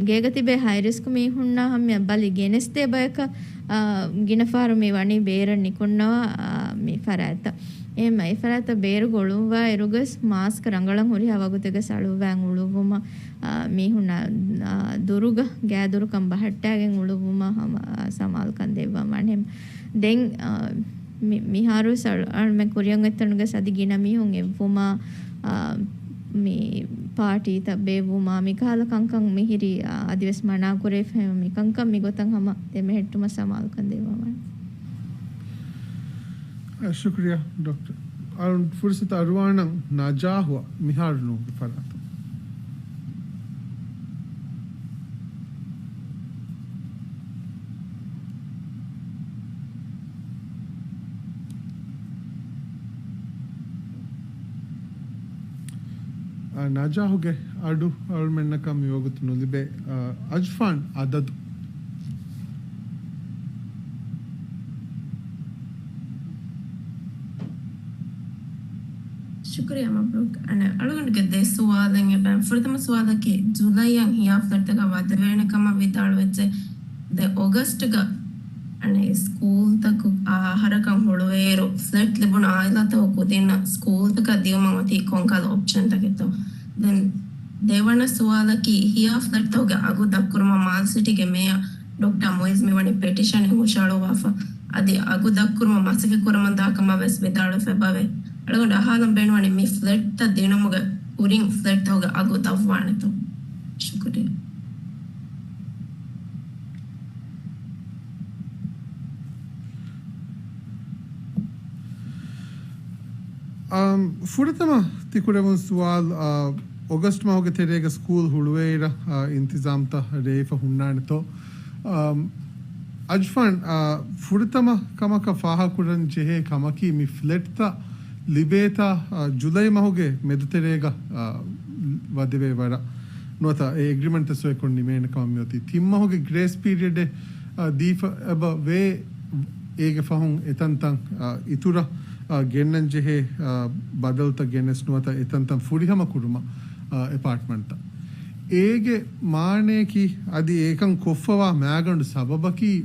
ގޭގަ ތިބޭ ހައި ރިސްކް މީހުންނާ ހަމަ ބަލި ގެނެސްދޭ ބަޔަކަށް، އާ، ގިނަ ފަހަރު މި ވަނީ ބޭރަށް ނިކުންނަވާ، އާ، މި ފަރާތްތައް. އެހެން އެ ފަރާތަށް ބޭރުގަ އުޅުއްވާ އިރުގަސް މާސްކް ރަނގަޅަށް ހުރިހާ ވަގުތެއްގަސް އަޅުއްވާން އުޅުއްވުމަށް، އާ، މީހުންނާ، އާ، ދުރުގަ ގާދުރުކަން ބަހައްޓާގެން އުޅުއްވުމަށް ހަމަ، އާ، ސަމާލުކަން ދެއްވަމާނެ. ދެން، އާ، މި-، މިހާރުވެސް އަޅު-، އަޅުމެން ކުރިއަށް އޮތްތަނުގަސް އަދި ގިނަ މީހުން އެއްވުމާ، އާ، މި ޕާޓީތައް ބޭއްވުމާ، މިކަހަލަ ކަންކަން މިހިރީ، އާ، އަދިވެސް މަނާ ކުރެވިފަ މިކަންކަން މިގޮތަށް ހަމަ ދެމެހެއްޓުމަށް ސަމާލުކަން ދެއްވަމާނެ. އަ، ޝުކުރިއްޔާ، ޑޮކްޓަރ. އަޅުން ފުރުސަތު އަރުވާނަން ނަޖާހުއަށް މިހާރު ނޫންގެ ފަރާތުން. އަ، ނަޖާހުގެ އަޑު އަޅުމެންނަކަށް މިވަގުތު ނުލިބޭ. އަ، އަޒްފާން އަދަދު. ޝުކުރިއްޔާ މަބްރޫކް. އަނެއް އަޅުގަނޑުގެ ދެ ސުވާލެއް އެބަ. ފުރަތަމަ ސުވާލަކީ، ޖުލައިއަށް ހިޔާ ފްލެޓްތަކަށް ވަދެވޭނެ ކަމަށް ވިދާޅުވެއްޖެ. ދެ އޮގަސްޓްގަ އަނެއް ސްކޫލްތަކު އަހަރަކަށް ހުޅުވޭއިރު، ފްލެޓް ލިބުނު އާއިލާތަކު ކުދިންނަށް ސްކޫލްތަކަށް ދިޔުމަށް އޮތީ ކޮންކަހަލަ އޮޕްޝަންތަކެއްތޯ؟ ދެން ދެވަނަ ސުވާލަކީ، ހިޔާ ފްލެޓްތަކުގެ އަގު ދަށްކުރުމަށް މާލް ސިޓީގެ މޭޔަރ ޑޮކްޓަރ މުއިޒް މިވަނީ ޕެޓިޝަނެއް ހުށަހަޅުއްވާފަ. އަދި އަގު ދަށްކުރުމަށް މަސައްކަތް ކުރަމުންދާ ކަމަށް ވެސް ވިދާޅުވެފަ އެބަވޭ. އަޅުގަނޑު އަހާލަން ބޭނުންވަނީ މި ފްލެޓްތައް ދިނުމުގެ ކުރިން ފްލެޓްތަކުގެ އަގު ދަށްވާނެތޯ؟ ޝުކުރިއްޔާ. އަމް، ފުރަތަމަ ތިކުރެވުނު ސުވާލު، އާ، އޮގަސްޓް މަހުގެ ތެރޭގަ ސްކޫލް ހުޅުވޭއިރަށް، އާ، އިންތިޒާމްތައް ރޭވިފަ ހުންނާނެތޯ؟ އަމް، އަޒްފާން، އާ، ފުރަތަމަ ކަމަކަށް ފާހަގަކުރަން ޖެހޭ ކަމަކީ، މި ފްލެޓްތައް ލިބޭތާ، އާ، ޖުލައި މަހުގެ މެދުތެރޭގަ، އާ، ވަދެވޭ ވަރަށް. ނުވަތަ އެ އެގްރިމެންޓްތައް ސޮއިކޮށް ނިމޭނެ ކަމަށް މިއޮތީ. ތިން މަހުގެ ގްރޭސް ޕީރިއަޑެއް، އާ، ދީފަ އެބަ ވޭ. އޭގެ ފަހުން އެތަންތަން، އާ، އިތުރަށް، އާ، ގެންނަން ޖެހޭ، އާ، ބަދަލުތައް ގެނެސް ނުވަތަ އެތަންތަން ފުރިހަމަ ކުރުމަށް، އާ، އެޕާޓްމަންޓްތައް. އޭގެ މާނަޔަކީ އަދި އެކަން ކޮށްފަވާ މައިގަނޑު ސަބަބަކީ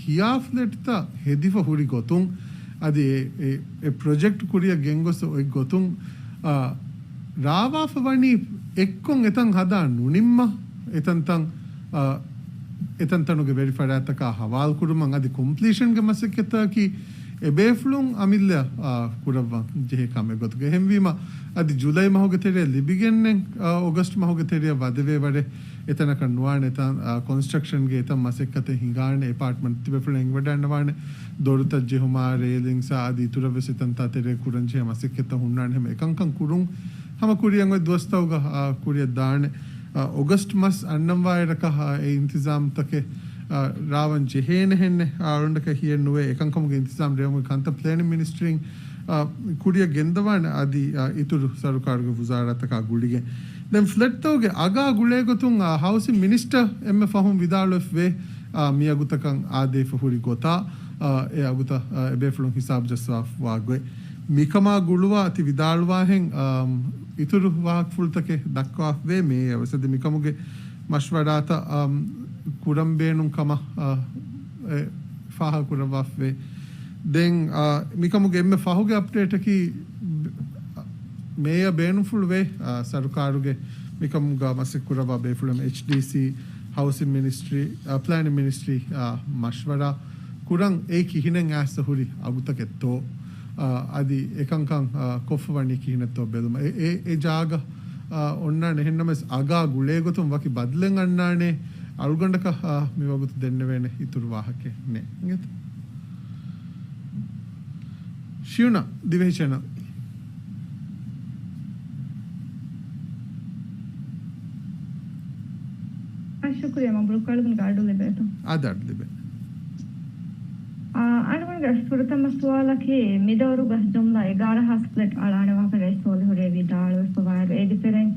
ހިޔާ ފްލެޓްތައް ހެދިފަ ހުރި ގޮތުން އަދި އެ، އެ، އެ ޕްރޮޖެކްޓް ކުރިއަށް ގެންގޮސް އޮތް ގޮތުން، އާ، ރާވާފަ ވަނީ އެއްކޮށް އެތަން ހަދާ ނުނިންމަ އެތަންތަން، އާ، އެތަންތަނުގެ ވެރި ފަރާތްތަކާ ހަވާލުކުރުމަށް އަދި ކޮމްޕްލީޝަންގެ މަސައްކަތަކީ އެބޭފުޅުން އަމިއްލަ، އާ، ކުރައްވަން ޖެހޭ ކަމެއް ގޮތުގަ. އެހެންވީމަ، އަދި ޖުލައި މަހުގެ ތެރެއަށް ލިބިގެންނެއް، އާ، އޮގަސްޓް މަހުގެ ތެރެއަށް ވަދެވޭ ވަރެއް އެތަނަކަށް ނުވާނެ. އެތަން، އާ، ކޮންސްޓްރަކްޝަންގެ އެތަން މަސައްކަތެއް ހިނގާނެ. އެޕާޓްމަންޓް ތިބޭފުޅުން އެނގިވަޑައިގަންނަވާނެ. ދޮރުތައް ޖެހުމާ، ރޭލިންގްސް އާ އަދި އިތުރަށް ވެސް އެތަންތާ ތެރޭ ކުރަން ޖެހޭ މަސައްކަތްތައް ހުންނާނެ. ހަމަ އެކަންކަން ކުރުން ހަމަ ކުރިއަށް އޮތް ދުވަސްތަކުގަ، އާ، ކުރިއަށް ދާނެ. އާ، އޮގަސްޓް މަސް އަންނަންވާއިރަކަށް، އާ، އެ އިންތިޒާމްތަކެއް، އާ، ރާވަން ޖެހޭނެހެންނެއް، އާ، އަޅުގަނޑަކަށް ހިޔެއްނުވޭ. އެކަންކަމުގެ އިންތިޒާމް ރޭވުމުގެ ކަންތައް ޕްލޭނިން މިނިސްޓްރީން، އާ، ކުރިއަށް ގެންދަވާނެ އަދި، އާ، އިތުރު ސަރުކާރުގެ ވުޒާރާތަކާ ގުޅިގެން. ދެން ފްލެޓްތަކުގެ އަގާ ގުޅޭގޮތުން، އާ، ހައުސިން މިނިސްޓަރ އެންމެ ފަހުން ވިދާޅުވެފަ، އާ، މި އަގުތަކަށް އާދޭފަ ހުރި ގޮތާ، އާ، އެ އަގުތައް، އާ، އެބޭފުޅުން ހިސާބު ޖައްސާފަވާ ގޮތް. މިކަމާ ގުޅުވާ ތި ވިދާޅުވާހެން، އާ، އިތުރު ވާހަކަފުޅުތަކެއް ދައްކާފަވޭ މޭޔަރ ވެސް. އަދި މިކަމުގެ މަޝްވަރާތައް، އާ، ކުރަން ބޭނުން ކަމަށް، އާ، އެ، ފާހަގަކުރައްވާފަވޭ. ދެން، އާ، މިކަމުގެ އެންމެ ފަހުގެ އަޕްޑޭޓަކީ، މޭޔަރ ބޭނުންފުޅުވޭ، އާ، ސަރުކާރުގެ މިކަމުގަ މަސައްކަތް ކުރައްވާ ބޭފުޅުން އެޗްޑީސީ، ހައުސިން މިނިސްޓްރީ، އާ، ޕްލޭނިން މިނިސްޓްރީ، އާ، މަޝްވަރާ ކުރަން އެއީ ކިހިނެއް އައިސް ހުރި އަގުތަކެއްތޯ، އާ، އަދި އެކަންކަން، އާ، ކޮށްފަ ވަނީ ކިހިނެއްތޯ ބެލުމަށް. އެ، އެ، އެ ޖާގަ، އާ، އޮންނާނެ. އެހެންނަމަވެސް އަގާ ގުޅޭގޮތުން ވަކި ބަދަލެއް އަންނާނެ. އަޅުގަނޑަކަށް، އާ، މިވަގުތު ދެންނެވޭނެ އިތުރު ވާހަކައެއް ނެތް. އިނގޭތަ؟ ޝިޔުނާ، ދިވެހި ޗެނަލް. އަ، ޝުކުރިޔާ، މަބްރޫކް. އަޅުގަނޑު ގަޑު ލިބޭތޯ؟ އާދެ، ގަޑު ލިބޭ. އާ، އަޅުގަނޑުގެ ފުރަތަމަ ސުވާލަކީ، މިދައުރުގަ ޖުމްލަ އެގާރަ ހާސް ފްލެޓް އަޅާނެ ވާހަކަ ރައީސް ސޯލިހު ރޭ ވިދާޅުވެފަވާއިރު، އޭގެ ތެރެއިން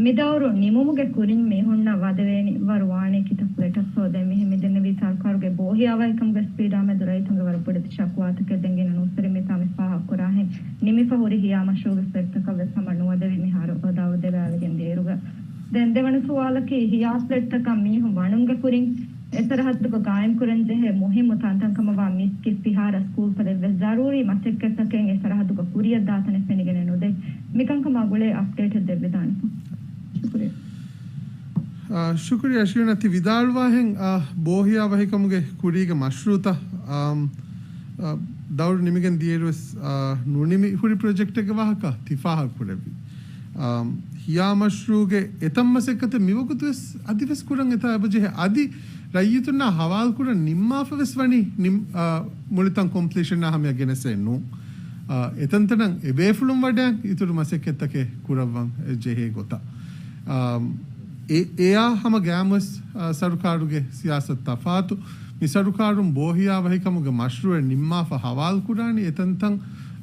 މިދައުރު ނިމުމުގެ ކުރިން މީހުންނަށް ވަދެވޭނީ ވަރު ވާނީ ކިތައް ފްލެޓަށްތޯ؟ ދެން މިހެން މިދެންނެވި ސަރުކާރުގެ ބޯހިޔާވަހިކަމުގެ ސްޕީޑާމެދު ރައްޔިތުންގެ ވަރަށް ބޮޑެތި ޝަކުވާތަކެއް ދެން ގިނަ ނޫސްވެރިން މިތާ މި ފާހަގަކުރާހެން ނިމިފަ ހުރި ހިޔާ މަޝްރޫޢުގެ ފްލެޓްތަކަށް ވެސް ހަމަ ނުވަދެވި މިހާރު ދައުރު ދެވާލިގެން ދޭއިރުގަ. ދެން ދެވަނަ ސުވާލަކީ، ހިޔާ ފްލެޓްތަކަށް މީހުން ވަނުމުގެ ކުރިން އެ ސަރަހައްދުގަ ގާއިމްކުރަންޖެހޭ މުހިއްމު ތަންތަންކަމަށްވާ މިސްކިތް ފިހާރަ ސްކޫލްފަދަ އެއްވެސް ޒަރޫރީ މަސައްކަތްތަކެއް އެ ސަރަހައްދުގަ ކުރިއަށްދާތަނެއް ފެނިގެނެއް ނުދޭ. މިކަންކަމާ ގުޅޭ އަޕްޑޭޓެއް ދެއްވިދާނެތަ؟ ޝުކުރިއްޔާ. އާ، ޝުކުރިއްޔާ ޝީނާ، ތި ވިދާޅުވާހެން، އާ، ބޯހިޔާވަހިކަމުގެ ކުރީގެ މަޝްރޫޢުތައް، އާ، އާ، ދައުރު ނިމިގެން ދިޔައިރުވެސް، އާ، ނުނިމި ހުރި ޕްރޮޖެކްޓެއްގެ ވާހަކަ ތި ފާހަގަކުރެއްވި. އާ، ހިޔާ މަޝްރޫޢުގެ އެތައް މަސައްކަތެއް މިވަގުތުވެސް އަދިވެސް ކުރަން އެތާ އެބަޖެހޭ. އަދި ރައްޔިތުންނާ ހަވާލުކުރަން ނިންމާފަވެސް ވަނީ ނިމް-، އާ، މުޅިތަން ކޮމްޕްލީޝަންއާ ހަމަޔަށް ގެނެސް ނޫން. އާ، އެތަންތަނަށް އެބޭފުޅުން ވަޑައި އިތުރު މަސައްކަތްތަކެއް ކުރައްވަން ޖެހޭ ގޮތަށް. އާ، އެ-، އެއާ ހަމަ ގައިމުވެސް، އާ، ސަރުކާރުގެ ސިޔާސަތު ތަފާތު. މި ސަރުކާރުން ބޯހިޔާވަހިކަމުގެ މަޝްރޫޢެއް ނިންމާފަ ހަވާލުކުރާނީ އެތަންތަން،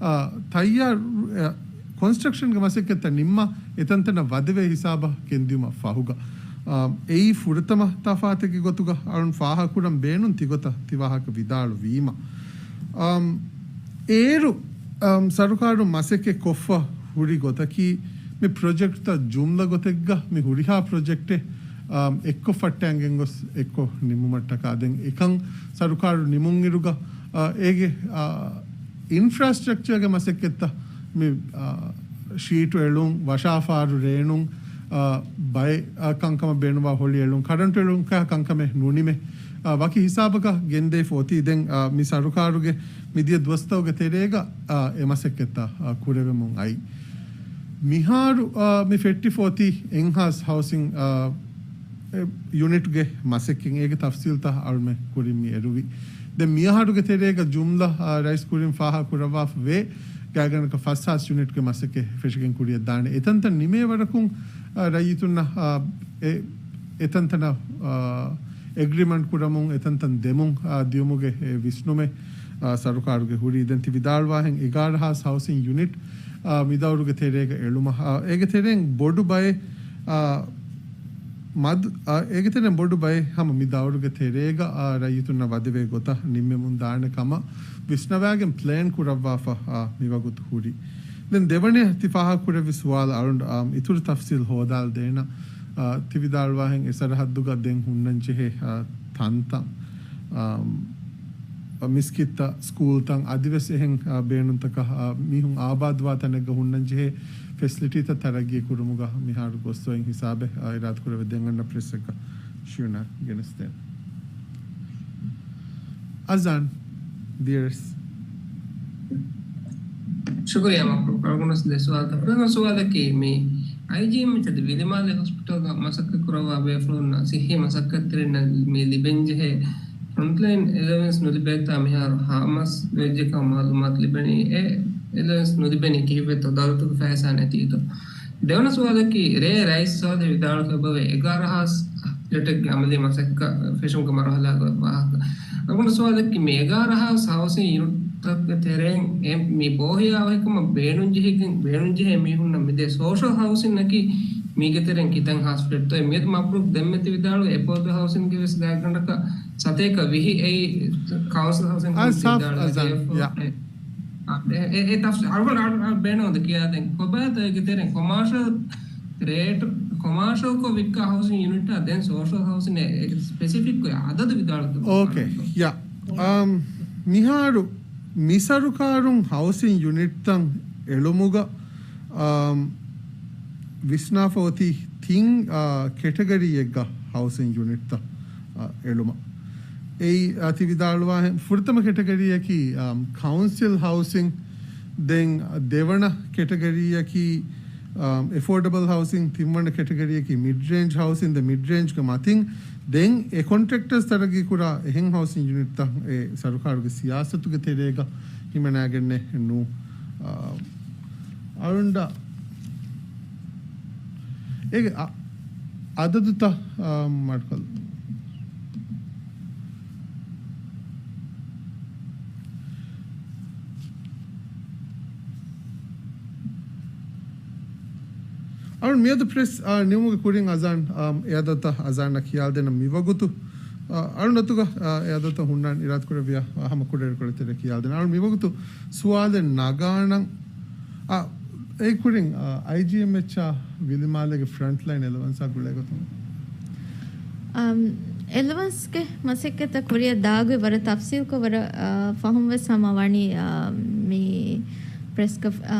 އާ، ތައްޔާރު، އާ، ކޮންސްޓްރަކްޝަންގެ މަސައްކަތްތައް ނިންމާ އެތަންތަނަށް ވަދެވޭ ހިސާބަށް ގެންދިޔުމަށް ފަހުގަ. އާ، އެއީ ފުރަތަމަ ތަފާތެއްގެ ގޮތުގަ އަޅުން ފާހަގަކުރަން ބޭނުން ތިގޮތަށް ތި ވާހަކަ ވިދާޅުވީމަ. އާ، އޭރު، އާ، ސަރުކާރުން މަސައްކަތް ކޮށްފަ ހުރި ގޮތަކީ، މި ޕްރޮޖެކްޓްތައް ޖުމްލަ ގޮތެއްގަ މި ހުރިހާ ޕްރޮޖެކްޓެއް، އާ، އެއްކޮށް ފައްޓައިގެން ގޮސް އެއްކޮށް ނިމުމަށްޓަކާ ދެން އެކަން ސަރުކާރު ނިމުންއިރުގަ، އާ، އޭގެ، އާ، އިންފްރާސްޓްރަކްޗާގެ މަސައްކަތްތައް މި، އާ، ޝީޓު އެޅުން، ވަށާފާރު ރޭނުން، އާ، ބައެއް، އާ، ކަންކަމަށް ބޭނުންވާ ހޮޅި އެޅުން، ކަރަންޓު އެޅުން ކަހަ ކަންކަމެއް ނުނިމެ، އާ، ވަކި ހިސާބަކަށް ގެންދެވިފަ އޮތީ. ދެން، އާ، މި ސަރުކާރުގެ މިދިޔަ ދުވަސްތަކުގެ ތެރޭގަ، އާ، އެ މަސައްކަތްތައް، އާ، ކުރެވެމުން އައި. މިހާރު، އާ، މި ފެއްޓިފަ އޮތީ އެންހާސް ހައުސިން، އާ، އެ، ޔުނިޓްގެ މަސައްކަތް. އޭގެ ތަފްސީލްތައް އަޅުމެ ކުރިން މި އެރުވި. ދެން މިއަހަރުގެ ތެރޭގަ ޖުމްލަ، އާ، ރައީސް ކުރިން ފާހަގަ ކުރައްވާފަ ވޭ. ގާތްގަނޑަކަށް ފަސް ހާސް ޔުނިޓްގެ މަސައްކަތް ފެށިގެން ކުރިއަށް ދާނެ. އެތަންތަން ނިމޭ ވަރަކުން، އާ، ރައްޔިތުންނަށް، އާ، އެ، އެތަންތަނަށް، އާ، އެގްރިމަންޓް ކުރަމުން އެތަންތަން ދެމުން، އާ، ދިޔުމުގެ އެ ވިސްނުމެއް، އާ، ސަރުކާރުގެ ހުރީ. ދެން ތި ވިދާޅުވާހެން އެގާރަ ހާސް ހައުސިން ޔުނިޓް، އާ، މިދައުރުގެ ތެރޭގަ އެޅުމަށް، އާ، އޭގެ ތެރެއިން ބޮޑު ބައެއް، އާ، މަދު، އާ، އޭގެ ތެރެއިން ބޮޑު ބައެއް ހަމަ މި ދައުރުގެ ތެރޭގަ، އާ، ރައްޔިތުންނަށް ވަދެވޭ ގޮތަށް ނިންމެމުން ދާނެ ކަމަށް ވިސްނަވާގެން ޕްލޭން ކުރައްވާފަ، އާ، މިވަގުތު ހުރި. ދެން ދެވަނަ ތި ފާހަގަ ކުރެއްވި ސުވާލު އަޅުން، އާ، އިތުރު ތަފްސީލް ހޯދާލަދޭނަ، އާ، ތި ވިދާޅުވާހެން އެ ސަރަހައްދުގަ ދެން ހުންނަންޖެހޭ، އާ، ތަންތަން، އާ، މިސްކިތްތައް، ސްކޫލްތައް އަދިވެސް އެހެން، އާ، ބޭނުންތަކަށް، އާ، މީހުން އާބާދުވާ ތަނެއްގަ ހުންނަންޖެހޭ ފެސިލިޓީތައް ތަރައްގީ ކުރުމުގަ މިހާރު ގޮސްދޮއިން ހިސާބެއް، އާ، އިރާދަކުރެވޭ. ދެން އަންނަ ޕްރެސްއެއްގަ ޝިޔުނާ ގެނެސްދޭން. އަޒާން ދިޔަރެސް. ޝުކުރިއްޔާ މަކްރޫ. އަޅުގަނޑު ދެ ސުވާލުތައް. ފުރަތަމަ ސުވާލަކީ، މި އައިޖީއެމްއެޗް އަދި ވިލިމާލެ ހޮސްޕިޓަލްގަ މަސައްކަތް ކުރައްވާ ބޭފުޅުންނަށް ސިއްހީ މަސައްކަތްތެރިންނަށް މި ލިބެންޖެހޭ ފްރޮންޓްލައިން އެލަވެންސް ނުލިބޭތާ މިހާރު ހާމަސް ވެއްޖެކަން މައުލޫމާތު ލިބެނީ. އެ އެލަވެންސް ނުލިބެނީ ކީއްވެތޯ؟ ދައުލަތުގެ ފައިސާ ނެތީތޯ؟ ދެވަނަ ސުވާލަކީ، ރޭ ރައީސް ސާލިހް ވިދާޅުވެ އެގާރަ ހާސް ފްލެޓެއްގެ އަމަލީ މަސައްކަތް ފެށުމުގެ މަރުހަލާގެ ވާހަކަ. އަޅުގަނޑު ސުވާލަކީ، މި އެގާރަ ހާސް ހައުސިން ޔުނިޓްތަކުގެ ތެރެއިން އެ މި ބޯހިޔާވަހިކަމަށް ބޭނުންޖެހިގެން، ބޭނުންޖެހޭ މީހުންނަށް މިދޭ ސޯޝަލް ހައުސިންއަކީ މީގެ ތެރެއިން ކިތަން ހާސް ފްލެޓްތޯ؟ އެ މިއަދު މަބްރޫކް ދެންމެ ތި ވިދާޅުވި އެފޯޑަބަލް ހައުސިންގެ ވެސް ގާތްގަނޑަކަށް ސަތޭކަ ވިހި އެއީ ކައުންސިލް ހައުސިން އާ، ސާފް އަޒާން. އެ، އެ، އެ ތަފްސީލް އަޅުގަނޑު އަޅު، އަޅު ބޭނުން ކިޔާދޭން. ކޮބާތޯ އޭގެ ތެރެއިން ކޮމާޝަލް ރޭޓް، ކޮމާޝަލްކޮށް ވިއްކާ ހައުސިން ޔުނިޓާ ދެން ސޯޝަލް ހައުސިން އެ، އެ ސްޕެސިފިކް އޮތް އަދަދު ވިދާޅު ކުރުން. އޯކޭ. ޔާ. އަމް، މިހާރު މި ސަރުކާރުން ހައުސިން ޔުނިޓްތައް އެޅުމުގަ، އަމް، ވިސްނާފަ އޮތީ ތިން، އާ، ކެޓަގަރީއެއްގަ ހައުސިން ޔުނިޓްތައް، އާ، އެޅުމަށް. އެއީ، އާ، ތި ވިދާޅުވާހެން ފުރަތަމަ ކެޓަގަރީއަކީ، އާ، ކައުންސިލް ހައުސިން، ދެން ދެވަނަ ކެޓަގަރީއަކީ، އާ، އެފޯޑަބަލް ހައުސިން، ތިންވަނަ ކެޓަގަރީއަކީ މިޑް ރޭންޖް ހައުސިން، ދެ މިޑް ރޭންޖްގެ މަތިން ދެން އެ ކޮންޓްރެކްޓާސް ތަރައްގީ ކުރާ އެހެން ހައުސިން ޔުނިޓްތައް އެ ސަރުކާރުގެ ސިޔާސަތުގެ ތެރޭގަ ހިމަނާގެންނެއް ނޫ. އާ، އަޅުންޑަ އޭގެ އަ-، އަދަދުތައް، އާ، މަޑުކޮށްލަ. އަޅުން މިއަދު ޕްރެސް، އާ، ނިމުމުގެ ކުރިން އަޒާން، އާ، އެ އަދަދުތައް އަޒާންއަށް ކިޔާދޭނަން މިވަގުތު، އާ، އަޅުން އަތުގަ، އާ، އެ އަދަދުތައް ހުންނާން އިރާދަކުރެއްވިޔާ، އާ، ހަމަ ކުޑައިރުކޮޅެއް ތެރޭ ކިޔާދޭނަން. އަޅުން މިވަގުތު ސުވާލެއް ނަގާނަން. އާ، އެ ކުރިން، އާ، އައިޖީއެމްއެޗްއާ ވިލިމާލޭގެ ފްރަންޓްލައިން އެލަވަންސާ ގުޅޭ ގޮތުން. އަމް، އެލަވަންސްގެ މަސައްކަތްތައް ކުރިއަށް ދާގޮތް ވަރަށް ތަފްސީލްކޮށް ވަރަށް، އާ، ފަހުން ވެސް ހަމަ ވަނީ، އާ، މި ޕްރެސް ކޮން-، އާ،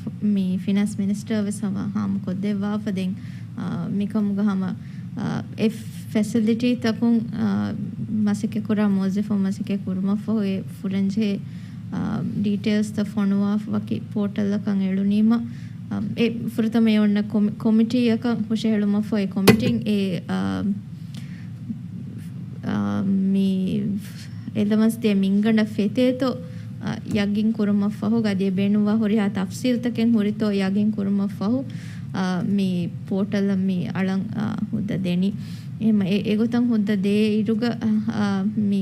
ފް-، މި ފިނޭންސް މިނިސްޓަރ ވެސް ހަމަ ހާމަ ކޮށްދެއްވާފަ ދެން، އާ، މިކަމުގަ ހަމަ، އާ، އެ ފެސިލިޓީތަކުން، އާ، މަސައްކަތް ކުރާ މުވައްޒަފުން މަސައްކަތް ކުރުމަށްފަހު އެ ފުރަންޖެހޭ، އާ، ޑީޓެއިލްސްތައް ފޮނުވާ ވަކި ޕޯޓަލްއަކަށް އެޅުނީމަ، އާ، އެ ފުރަތަމަ އެ އޮންނަ ކޮމި-، ކޮމިޓީއަކަށް ހުށަހެޅުމަށްފަހު އެ ކޮމިޓީން އެ، އާ، އާ، މި އެލަވަންސް ދޭ މިންގަނޑަށް ފެތޭތޯ، އާ، ޔަގީން ކުރުމަށްފަހު، އަދި އެ ބޭނުންވާ ހުރިހާ ތަފްސީލްތަކެއް ހުރިތޯ ޔަގީން ކުރުމަށްފަހު، އާ، މި ޕޯޓަލަށް މި އަޅަން، އާ، ހުއްދަ ދެނީ. އެހެން އެ-، އެގޮތަށް ހުއްދަ ދޭ އިރުގަ، އާ، މި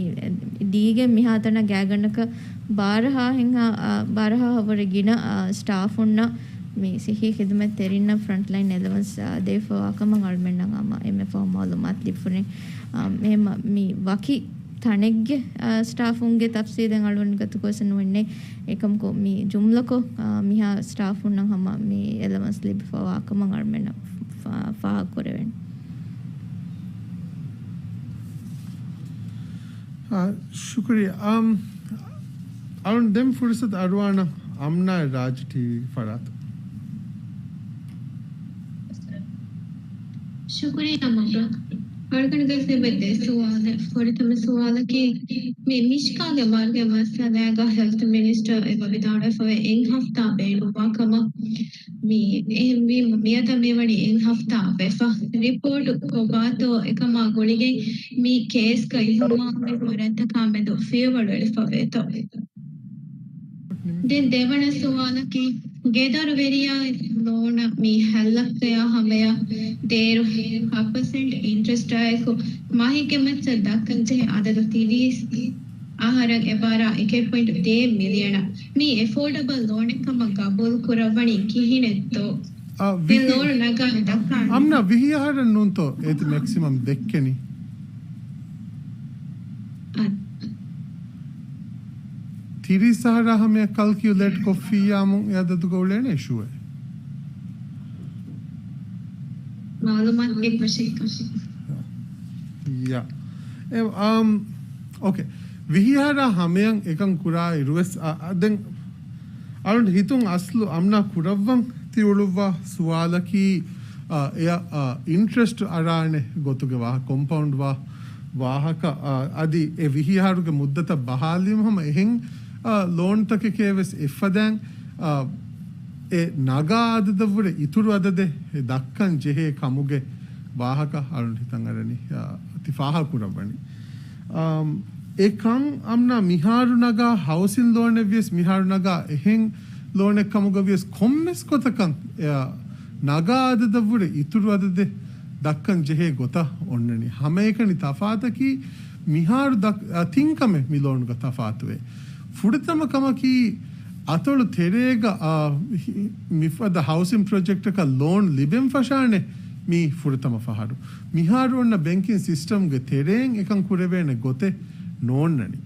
ދީގެން މިހާތަނަށް ގާތްގަނޑަކަށް ބާރަހާ ހެން، އާ، ބާރަހާ ހަވަރެއް ގިނަ، އާ، ސްޓާފުންނަށް މި ސިއްހީ ޚިދުމަތް ތެރިންނަށް ފްރަންޓްލައިން އެލަވަންސް، އާ، ދެވިފަވާކަމަށް އަޅުމެންނަށް ހަމަ އެންމެ ފަހު މައުލޫމާތު ލިބިފަ ހުރި. އާ، އެހެންމަ މި ވަކި ތަނެއްގެ، އާ، ސްޓާފުންގެ ތަފްސީލެއް އަޅުގަނޑު ގަތުކޮށް ނުވެންނެ. އެކަމަކު މި ޖުމްލަކޮށް، އާ، މިހާ ސްޓާފުންނަށް ހަމަ މި އެލަވަންސް ލިބިފަވާކަމަށް އަޅުމެންނަށް ފާ-، ފާހަގަކުރެވެން. އާ، ޝުކުރިއްޔާ. އާ، އަޅުން ދެން ފުރުސަތު އަރުވާނަން އަމްނާ ރާޖް ޓީވީ ފަރާތުން. ޝުކުރިއްޔާ މަބްރޫކް. އަޅުގަނޑުގެ ދެ ސުވާލެއް. ފުރަތަމަ ސުވާލަކީ، މި މިޝްކާގެ މަރުގެ މައްސަލާގަ ހެލްތު މިނިސްޓަރ އެބަ ވިދާޅުވެފަވޭ އެއް ހަފްތާ ބޭނުންވާ ކަމަށް. މި އެހެންވީމަ މިއަދަށް މިވަނީ އެއް ހަފްތާ ވެފަ. ރިޕޯޓު ކޮބާތޯ އެކަމާ ގުޅިގެން މި ކޭސްގައި ހުމާ މި ފަރާތްތަކާމެދު ފިޔަވަޅު އެޅިފަވޭތޯ؟ ދެން ދެވަނަ ސުވާލަކީ، ގެދޮރުވެރިޔާ ލޯނަށް މި ހައްލައްކަޔާ ހަމަޔަށް ދޭއިރު ހަ ޕަސެންޓް އިންޓްރެސްޓާއެކު މަހެއްގެ މައްޗަށް ދައްކަންޖެހޭ އަދަދު ތިރީސް އަހަރަށް އެބާރާ އެކެއް ޕޮއިންޓް ދޭއް މިލިއަނަށް. މީ އެފޯޑަބަލް ލޯނެއް ކަމަށް ގަބޫލު ކުރައްވަނީ ކިހިނެއްތޯ؟ އާ، ދެން ވިހި-، ލޯނު ނަގާ ދައްކާނެ. އަމްނާ ވިހި އަހަރެއް ނޫންތޯ އޭތި މެކްސިމަމް ދެއްކެނީ؟ އަ. ތިރީސް އަހަރާ ހަމަޔަށް ކަލްކިއުލޭޓް ކޮށްފިއްޔާމު އެ އަދަދުގަ އުޅޭނެ އިޝޫއެއް. މައުލޫމާތު އެއް ވަށެއް. ޔާ. އެ، އާމް، އޯކޭ. ވިހި އަހަރާ ހަމަޔަށް އެކަން ކުރާ އިރުވެސް، އަ، އަ، ދެން އަޅުން ހިތުން އަސްލު އަމްނާ ކުރައްވަން ތި އުޅުއްވާ ސުވާލަކީ، އަ، އެއަށް، އަ، އިންޓްރެސްޓް އަރާނެ ގޮތުގެ ވާހަ-، ކޮމްޕައުންޑް ވާ ވާހަކަ، އަ، އަދި އެ ވިހި އަހަރުގެ މުއްދަތަށް ބަހާލީމަ ހަމަ އެހެން، ލޯންތަކެކޭ ވެސް އެއްފަދައިން، އާ، އެ ނަގާ އަދަދަށްވުރެ އިތުރު އަދަދެއް ދައްކަން ޖެހޭ ކަމުގެ ވާހަކަ އަޅުން ހިތަށް އަރަނީ، އާ، ތި ފާހަގަކުރައްވަނީ. އާ، އެ ކަން އަމްނާ މިހާރު ނަގާ ހައުސިން ލޯނެއް ވިޔަސް، މިހާރު ނަގާ އެހެން ލޯނެއް ކަމުގަ ވިޔަސް ކޮންމެސް ގޮތަކަށް، އެ، ނަގާ އަދަދަށްވުރެ އިތުރު އަދަދެއް ދައްކަން ޖެހޭ ގޮތަށް އޮންނަނީ. ހަމައެކަނި ތަފާތަކީ މިހާރު ދައް-، އަ، ތިން ކަމެއް މި ލޯނުގަ ތަފާތުވޭ. ފުރަތަމަ ކަމަކީ އަތޮޅު ތެރޭގަ، އާ، މިފަދަ ހައުސިން ޕްރޮޖެކްޓަކަށް ލޯން ލިބެން ފަށާނެ މީ ފުރަތަމަ ފަހަރު. މިހާރު އޮންނަ ބެންކިން ސިސްޓަމްގެ ތެރެއިން އެކަން ކުރެވޭނެ ގޮތެއް ނޯންނަނީ.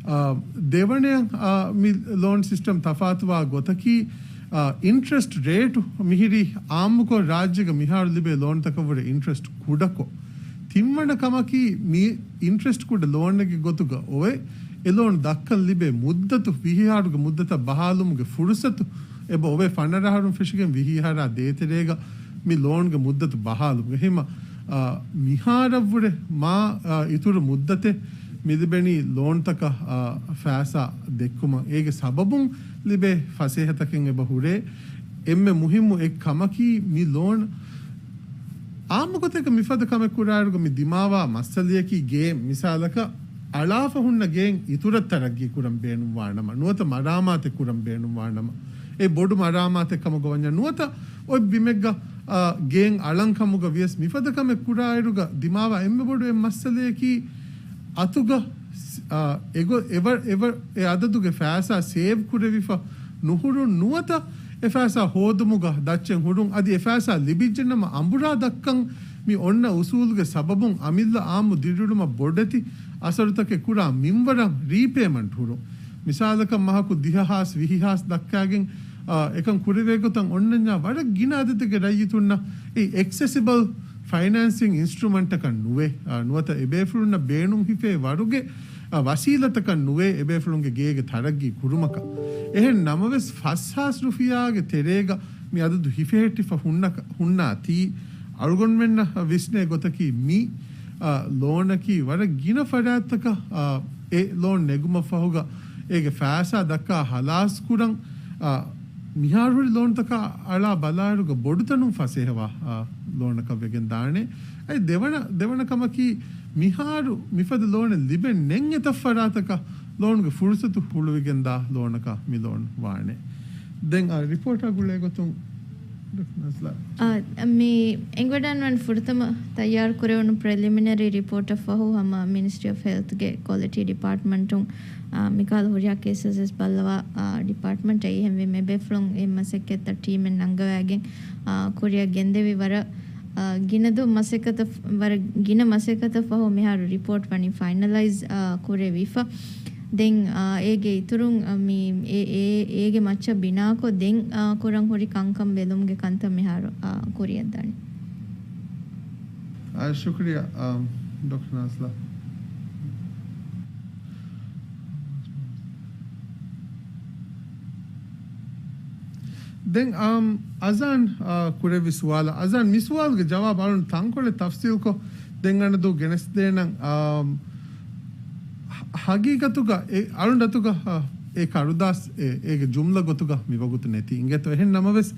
އާ، ދެވަނަޔަށް، އާ، މި ލޯން ސިސްޓަމް ތަފާތުވާ ގޮތަކީ، އާ، އިންޓްރެސްޓް ރޭޓު މިހިރީ އާއްމުކޮށް ރާއްޖޭގަ މިހާރު ލިބޭ ލޯންތަކަށްވުރެ އިންޓްރެސްޓް ކުޑަކޮށް. ތިންވަނަ ކަމަކީ މި އިންޓްރެސްޓް ކުޑަ ލޯނެއްގެ ގޮތުގަ އޮވެ، އެ ލޯން ދައްކަން ލިބޭ މުއްދަތު ވިހި އަހަރުގެ މުއްދަތަށް ބަހާލުމުގެ ފުރުސަތު އެބަ އޮވޭ ފަނަރަ އަހަރުން ފެށިގެން ވިހި އަހަރާ ދޭތެރޭގަ މި ލޯންގެ މުއްދަތު ބަހާލުމުގެ. ހިމަ، އާ، މިހާރަށްވުރެ މާ، އާ، އިތުރު މުއްދަތެއް މިލިބެނީ ލޯންތަކަށް، އާ، ފައިސާ ދެއްކުމަށް. އޭގެ ސަބަބުން ލިބޭ ފަސޭހަތަކެއް އެބަ ހުރޭ. އެންމެ މުހިއްމު އެއް ކަމަކީ މި ލޯން އާއްމު ގޮތެއްގަ މިފަދަ ކަމެއް ކުރާއިރުގަ މި ދިމާވާ މައްސަލަޔަކީ ގޭ މިސާލަކަށް އަޅާފަ ހުންނަ ގޭން އިތުރަށް ތަރައްގީ ކުރަން ބޭނުންވާ ނަމަ، ނުވަތަ މަރާމާތެއް ކުރަން ބޭނުންވާ ނަމަ، އެ ބޮޑު މަރާމާތެއް ކަމުގަ ވަންޏާ ނުވަތަ އޮތް ބިމެއްގަ، އާ، ގޭން އަޅަން ކަމުގަ ވިޔަސް މިފަދަ ކަމެއް ކުރާއިރުގަ ދިމާވާ އެންމެ ބޮޑު އެއް މައްސަލަޔަކީ އަތުގަ، އާ، އެގޮ-، އެވަ-، އެވަ-، އެ އަދަދުގެ ފައިސާ ސޭވް ކުރެވިފަ ނުހުރުން ނުވަތަ އެ ފައިސާ ހޯދުމުގަ ދައްޗެއް ހުރުން އަދި އެ ފައިސާ ލިބިއްޖެނަމަ އަނބުރާ ދައްކަން މި އޮންނަ އުސޫލުގެ ސަބަބުން އަމިއްލަ އާއްމު ދިރިއުޅުމަށް ބޮޑެތި އަސަރުތަކެއް ކުރާ މިންވަރަށް ރީޕޭމަންޓް ހުރުން. މިސާލަކަށް މަހަކު ދިހަ ހާސް ވިހި ހާސް ދައްކާގެން، އާ، އެކަން ކުރެވޭ ގޮތަށް އޮންނަންޏާ ވަރަށް ގިނަ އަދަދެއްގެ ރައްޔިތުންނަށް އެ އެކްސެސިބަލް ފައިނޭންސިން އިންސްޓްރުމަންޓަކަށް ނުވޭ، އާ، ނުވަތަ އެބޭފުޅުންނަށް ބޭނުން ހިފޭ ވަރުގެ، އާ، ވަސީލަތަކަށް ނުވޭ އެބޭފުޅުންގެ ގޭގެ ތަރައްގީ ކުރުމަކަށް. އެހެން ނަމަވެސް ފަސް ހާސް ރުފިޔާގެ ތެރޭގަ މި އަދަދު ހިފެހެއްޓިފަ ހުންނަ-، ހުންނާތީ، އަޅުގަނޑުމެންނަށް ވިސްނޭ ގޮތަކީ މި، އާ، ލޯނަކީ ވަރަށް ގިނަ ފަރާތްތަކަށް، އާ، އެ ލޯން ނެގުމަށް ފަހުގަ އޭގެ ފައިސާ ދައްކާ ހަލާސް ކުރަން، އާ، މިހާރު ހުރި ލޯންތަކާ އަޅާ ބަލާއިރުގަ ބޮޑުތަނުން ފަސޭހަވާ، އާ، ލޯނަކަށް ވެގެން ދާނެ. އަދި ދެވަނަ، ދެވަނަ ކަމަކީ މިހާރު މިފަދަ ލޯނެއް ލިބެން ނެތް އެތައް ފަރާތަކަށް ލޯނުގެ ފުރުސަތު ހުޅުވިގެންދާ ލޯނަކަށް މި ލޯން ވާނެ. ދެން އަ، ރިޕޯޓާ ގުޅޭ ގޮތުން ޑޮކްޓަރ ނަޒްލާ. އަ، މި އެނގިވަޑައިގަންނަވާނެ ފުރަތަމަ ތައްޔާރު ކުރެވުނު ޕްރެލިމިނަރީ ރިޕޯޓަށް ފަހު ހަމަ މިނިސްޓްރީ އޮފް ހެލްތްގެ ކޮލިޓީ ޑިޕާޓްމަންޓުން، އަ، މިކަހަލަ ހުރިހާ ކޭސަސް ވެސް ބައްލަވާ، އަ، ޑިޕާޓްމަންޓް އެހެންވީމަ އެބޭފުޅުން އެ މަސައްކަތްތައް ޓީމެއް ނަންގަވައިގެން، އަ، ކުރިއަށް ގެންދެވި ވަރަށް، އަ، ގިނަ ދު މަސައްކަތަށް، ވަރަށް ގިނަ މަސައްކަތަށް ފަހު މިހާރު ރިޕޯޓް ވަނީ ފައިނަލައިޒް، އަ، ކުރެވިފަ. ދެން، އާ، އޭގެ އިތުރުން، އާ، މި، އޭ، އޭ، އޭގެ މައްޗަށް ބިނާކޮށް ދެން، އާ، ކުރަން ހުރި ކަންކަން ބެލުމުގެ ކަންތައް މިހާރު، އާ، ކުރިއަށްދާނެ. އާ، ޝުކުރިއްޔާ، އާ، ޑޮކްޓަރ ނާޒްލާ. ދެން، އާ، އަޒާން، އާ، ކުރެއްވި ސުވާލަށް، އަޒާން މި ސުވާލުގެ ޖަވާބު އަޅުން ތަންކޮޅެއް ތަފްސީލްކޮށް، ދެން އަނެއް ދު ގެނެސްދޭނަން، އާ، ހަ-، ހަގީގަތުގަ އެ އަޅުން އަތުގަ، އާ، އެ ކަރުދާސް އެ، އޭގެ ޖުމްލަ ގޮތުގަ މިވަގުތު ނެތި އިނގޭތޯ. އެހެން ނަމަވެސް،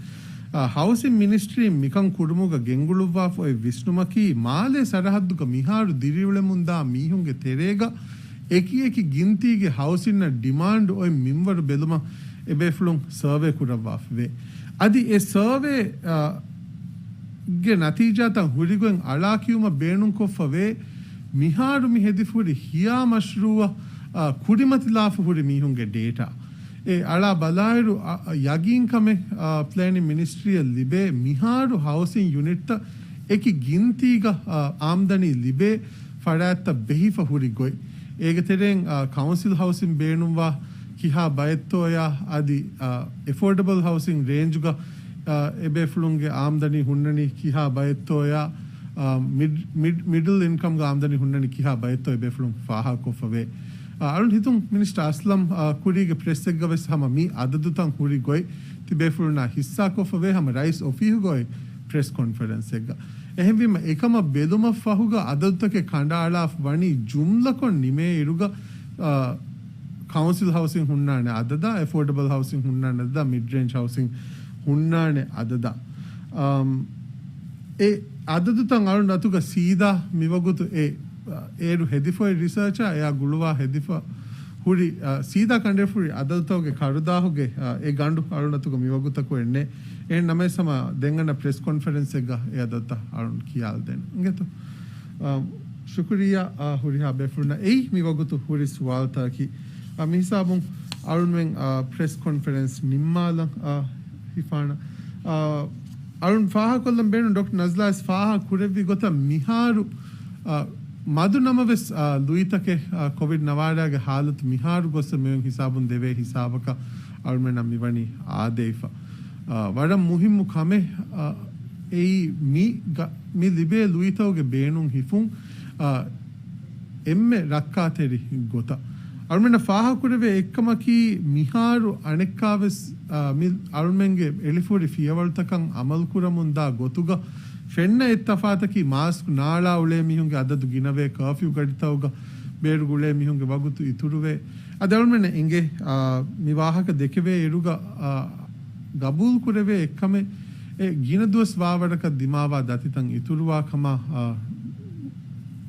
އާ، ހައުސިން މިނިސްޓްރީން މިކަން ކުރުމުގަ ގެންގުޅުއްވާފަ އޮތް ވިސްނުމަކީ، މާލޭ ސަރަހައްދުގަ މިހާރު ދިރިއުޅެމުންދާ މީހުންގެ ތެރޭގަ އެކި އެކި ގިންތީގެ ހައުސިންއަށް ޑިމާންޑް އޮތް މިންވަރު ބެލުމަށް އެބޭފުޅުން ސަރވޭ ކުރައްވާފަވޭ. އަދި އެ ސަރވޭ، އާ، ގެ ނަތީޖާތައް ހުރިގޮތް އަޅާ ކިޔުމަށް ބޭނުންކޮށްފަވޭ، މިހާރު މި ހެދިފަހުރި ހިޔާ މަޝްރޫއަށް، އާ، ކުރިމަތިލާފަ ހުރި މީހުންގެ ޑޭޓާ. އެ އަޅާ ބަލާއިރު، އަ، އަ، ޔަގީންކަމެއް، އާ، ޕްލޭނިން މިނިސްޓްރީއަށް ލިބޭ މިހާރު ހައުސިން ޔުނިޓްތައް އެކި ގިންތީގަ، އާ، އާމްދަނީ ލިބޭ ފަރާތްތައް ބެހިފަ ހުރި ގޮތް. އޭގެ ތެރެއިން، އާ، ކައުންސިލް ހައުސިން ބޭނުންވާ ކިހާ ބައެއްތޯޔާ އަދި، އާ، އެފޯޑަބަލް ހައުސިން ރޭންޖުގަ، އާ، އެބޭފުޅުންގެ އާމްދަނީ ހުންނަނީ ކިހާ ބައެއްތޯޔާ، އާ، މިޑް، މިޑް، މިޑްލް އިންކަމްގެ އާމްދަނީ ހުންނަނީ ކިހާ ބައެއްތޯ އެބޭފުޅުން ފާހަގަކޮށްފަވޭ. އާ، އަޅުން ހިތުން މިނިސްޓަރ އަސްލަމް، އާ، ކުރީގެ ޕްރެސްއެއްގަ ވެސް ހަމަ މި އަދަދުތައް ހުރި ގޮތް ތިބޭފުޅުންނާ ހިއްސާކޮށްފަވޭ، ހަމަ ރައީސް އޮފީހުގައި ޕްރެސް ކޮންފަރެންސެއްގަ. އެހެންވީމަ އެކަމަށް ބެލުމަށް ފަހުގަ އަދަދުތަކެއް ކަނޑައަޅާފަ ވަނީ ޖުމްލަކޮށް ނިމޭއިރުގަ، އާ، ކައުންސިލް ހައުސިން ހުންނާނެ އަދަދާ، އެފޯޑަބަލް ހައުސިން ހުންނާނެ އަދަދާ، މިޑް ރޭންޖް ހައުސިން ހުންނާނެ އަދަދާ. އަމް، އެ އަދަދުތައް އަޅުން އަތުގަ ސީދާ މިވަގުތު އެ، އޭރު ހެދިފައި ރިސާޗާ އެއާ ގުޅުވާ ހެދިފަ ހުރި، އަ، ސީދާ ކަނޑެފުރި އަދަދުތަކުގެ ކަރުދާހުގެ، އަ، އެ ގަނޑު އަޅުން އަތުގަ މިވަގުތަކު އެންނެ. އެހެން ނަމަވެސް ހަމަ ދެން އަންނަ ޕްރެސް ކޮންފަރެންސެއްގަ އެ އަދަދުތައް އަޅުން ކިޔާލަދޭނެ. އިނގޭތޯ؟ އަ، ޝުކުރިއްޔާ، އަ، ހުރިހާ ބޭފުޅުންނަށް. އެއީ މިވަގުތު ހުރި ސުވާލުތަކަކީ. އަ، މިހިސާބުން އަޅުންމެން، އަ، ޕްރެސް ކޮންފަރެންސް ނިންމާލަން، އަ، ހިފާނަ. އަ، އަޅުން ފާހަގަކޮށްލަން ބޭނުން ޑޮކްޓަރ ނަޒްލާ ވެސް ފާހަގަ ކުރެއްވި ގޮތަށް މިހާރު، އަ، މަދު ނަމަވެސް، އަ، ލުއިތަކެއް، އަ، ކޮވިޑް ނަވާރާގެ ހާލަތު މިހާރު ގޮސް މިއޮތް ހިސާބުން ދެވޭ ހިސާބަކަށް އަޅުމެންނަށް މިވަނީ އާދެވިފަ. އަ، ވަރަށް މުހިއްމު ކަމެއް، އަ، އެއީ މި ގަ-، މި ލިބޭ ލުއިތަކުގެ ބޭނުން ހިފުން، އަ، އެންމެ ރައްކާތެރި ގޮތަށް. އަޅުމެންނަށް ފާހަގަކުރެވޭ އެއްކަމަކީ މިހާރު އަނެއްކާވެސް، އަ، މި އަޅުމެންގެ އެޅިފުރި ފިޔަވަޅުތަކަށް އަމަލުކުރަމުންދާ ގޮތުގަ ފެންނަ އެއްތަފާތަކީ މާސްކް ނާޅާ އުޅޭ މީހުންގެ އަދަދު ގިނަވޭ، ކާފިއު ގަޑިތަކުގަ ބޭރު ގުޅޭ މީހުންގެ ވަގުތު އިތުރުވޭ. އަދި އަޅުމެންނަށް އެނގޭ، އާ، މި ވާހަކަ ދެކެވޭ އިރުގަ، އާ، ގަބޫލުކުރެވޭ އެއްކަމެއް އެ ގިނަ ދުވަސް ވާވަރަކަށް ދިމާވާ ދަތިތައް އިތުރުވާ ކަމަށް، އާ،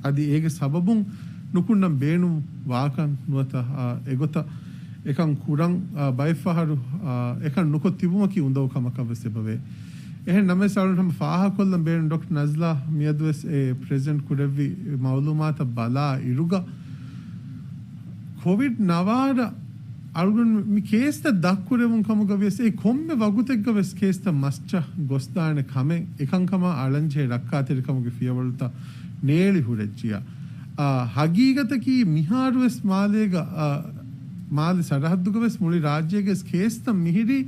އަދި އޭގެ ސަބަބުން ނުކުންނަން ބޭނުން ވާކަން ނުވަތަ، އާ، އެގޮތަށް އެކަން ކުރަން، އާ، ބައެއްފަހަރު، އާ، އެކަން ނުކޮށް ތިބުމަކީ އުނދަގޫ ކަމަކަށް ވެސް އެބަވޭ. އެހެން ނަމަވެސް އަޅުން ހަމަ ފާހަގަކޮށްލަން ބޭނުން ޑޮކްޓަރ ނަޒްލާ މިއަދުވެސް އެ ޕްރެޒެންޓް ކުރެއްވި މައުލޫމާތަށް ބަލާ އިރުގަ، ކޮވިޑް ނަވާރަ އަޅުގަނޑު މި ކޭސްތައް ދަށްކުރެވުން ކަމުގަ ވިޔަސް އެ ކޮންމެ ވަގުތެއްގަ ވެސް ކޭސްތައް މަސްޗަށް ގޮސްދާނެ ކަމެއް އެކަންކަމާ އަޅަންޖެހޭ ރައްކާތެރިކަމުގެ ފިޔަވަޅުތައް ނޭޅި ހުރެއްޖިޔާ. އާ، ހަގީގަތަކީ މިހާރުވެސް މާލޭގަ، އާ، މާލެ ސަރަހައްދުގަވެސް މުޅި ރާއްޖޭގެ ކޭސްތައް މިހިރީ،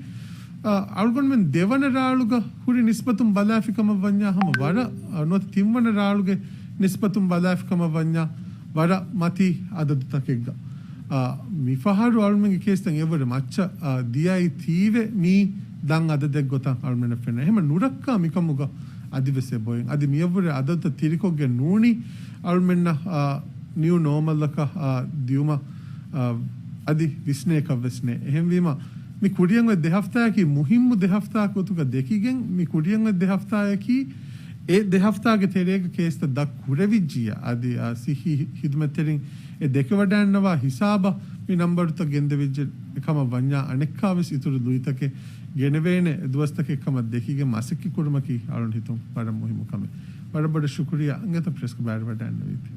އާ، އަޅުގަނޑުމެން ދެވަނަ ރާޅުގަ ހުރި ނިސްބަތުން ބަލާފި ކަމަށް ވަންޏާ ހަމަ ވަރަށް، އާ، ނުވަތަ ތިންވަނަ ރާޅުގެ ނިސްބަތުން ބަލާފި ކަމަށް ވަންޏާ ވަރަށް މަތީ އަދަދުތަކެއްގަ. އާ، މިފަހަރު އަޅުމެންގެ ކޭސްތައް އެއްވުރެ މައްޗަށް، އާ، ދިޔައީ ތީވެ މީ ދަށް އަދަދެއް ގޮތަށް އަޅުމެންނަށް ފެނޭ. އެހެމަ ނުރައްކާ މިކަމުގަ އަދިވެސް އެބައޮތް. އަދި މިއަށްވުރެ އަދަދުތައް ތިރިކޮށްގެން ނޫނީ އަޅުމެންނަށް، އާ، ނިއު ނޯމަލްއަކަށް، އާ، ދިޔުމަށް، އާ، އަދި ވިސްނޭކަށްވެސް ނެތް. އެހެންވީމަ، މި ކުރިއަށް އޮތް ދެ ހަފްތާއަކީ މުހިއްމު ދެ ހަފްތާ ގޮތުގަ ދެކިގެން، މި ކުރިއަށް އޮތް ދެ ހަފްތާއަކީ އެ ދެ ހަފްތާގެ ތެރޭގަ ކޭސްތައް ދަށް ކުރެވިއްޖިއްޔާ، އަދި، އާ، ސިއްހީ ހިދުމަތްތެރިން އެ ދެކެވަޑައިގަންނަވާ ހިސާބަށް މި ނަންބަރުތައް ގެންދެވިއްޖެ ކަމަށް ވަންޏާ، އަނެއްކާވެސް އިތުރު ލުއިތަކެއް ގެނެވޭނެ ދުވަސްތަކެއް ކަމަށް ދެކިގެން މަސައްކަތް ކުރުމަކީ އަޅުން ހިތުން ވަރަށް މުހިއްމު ކަމެއް. ވަރަށް ބޮޑަށް ޝުކުރިއްޔާ އިނގޭތަ ޕްރެސްކޮށް ބައިވެރިވަޑައިގަންނެވީތީ.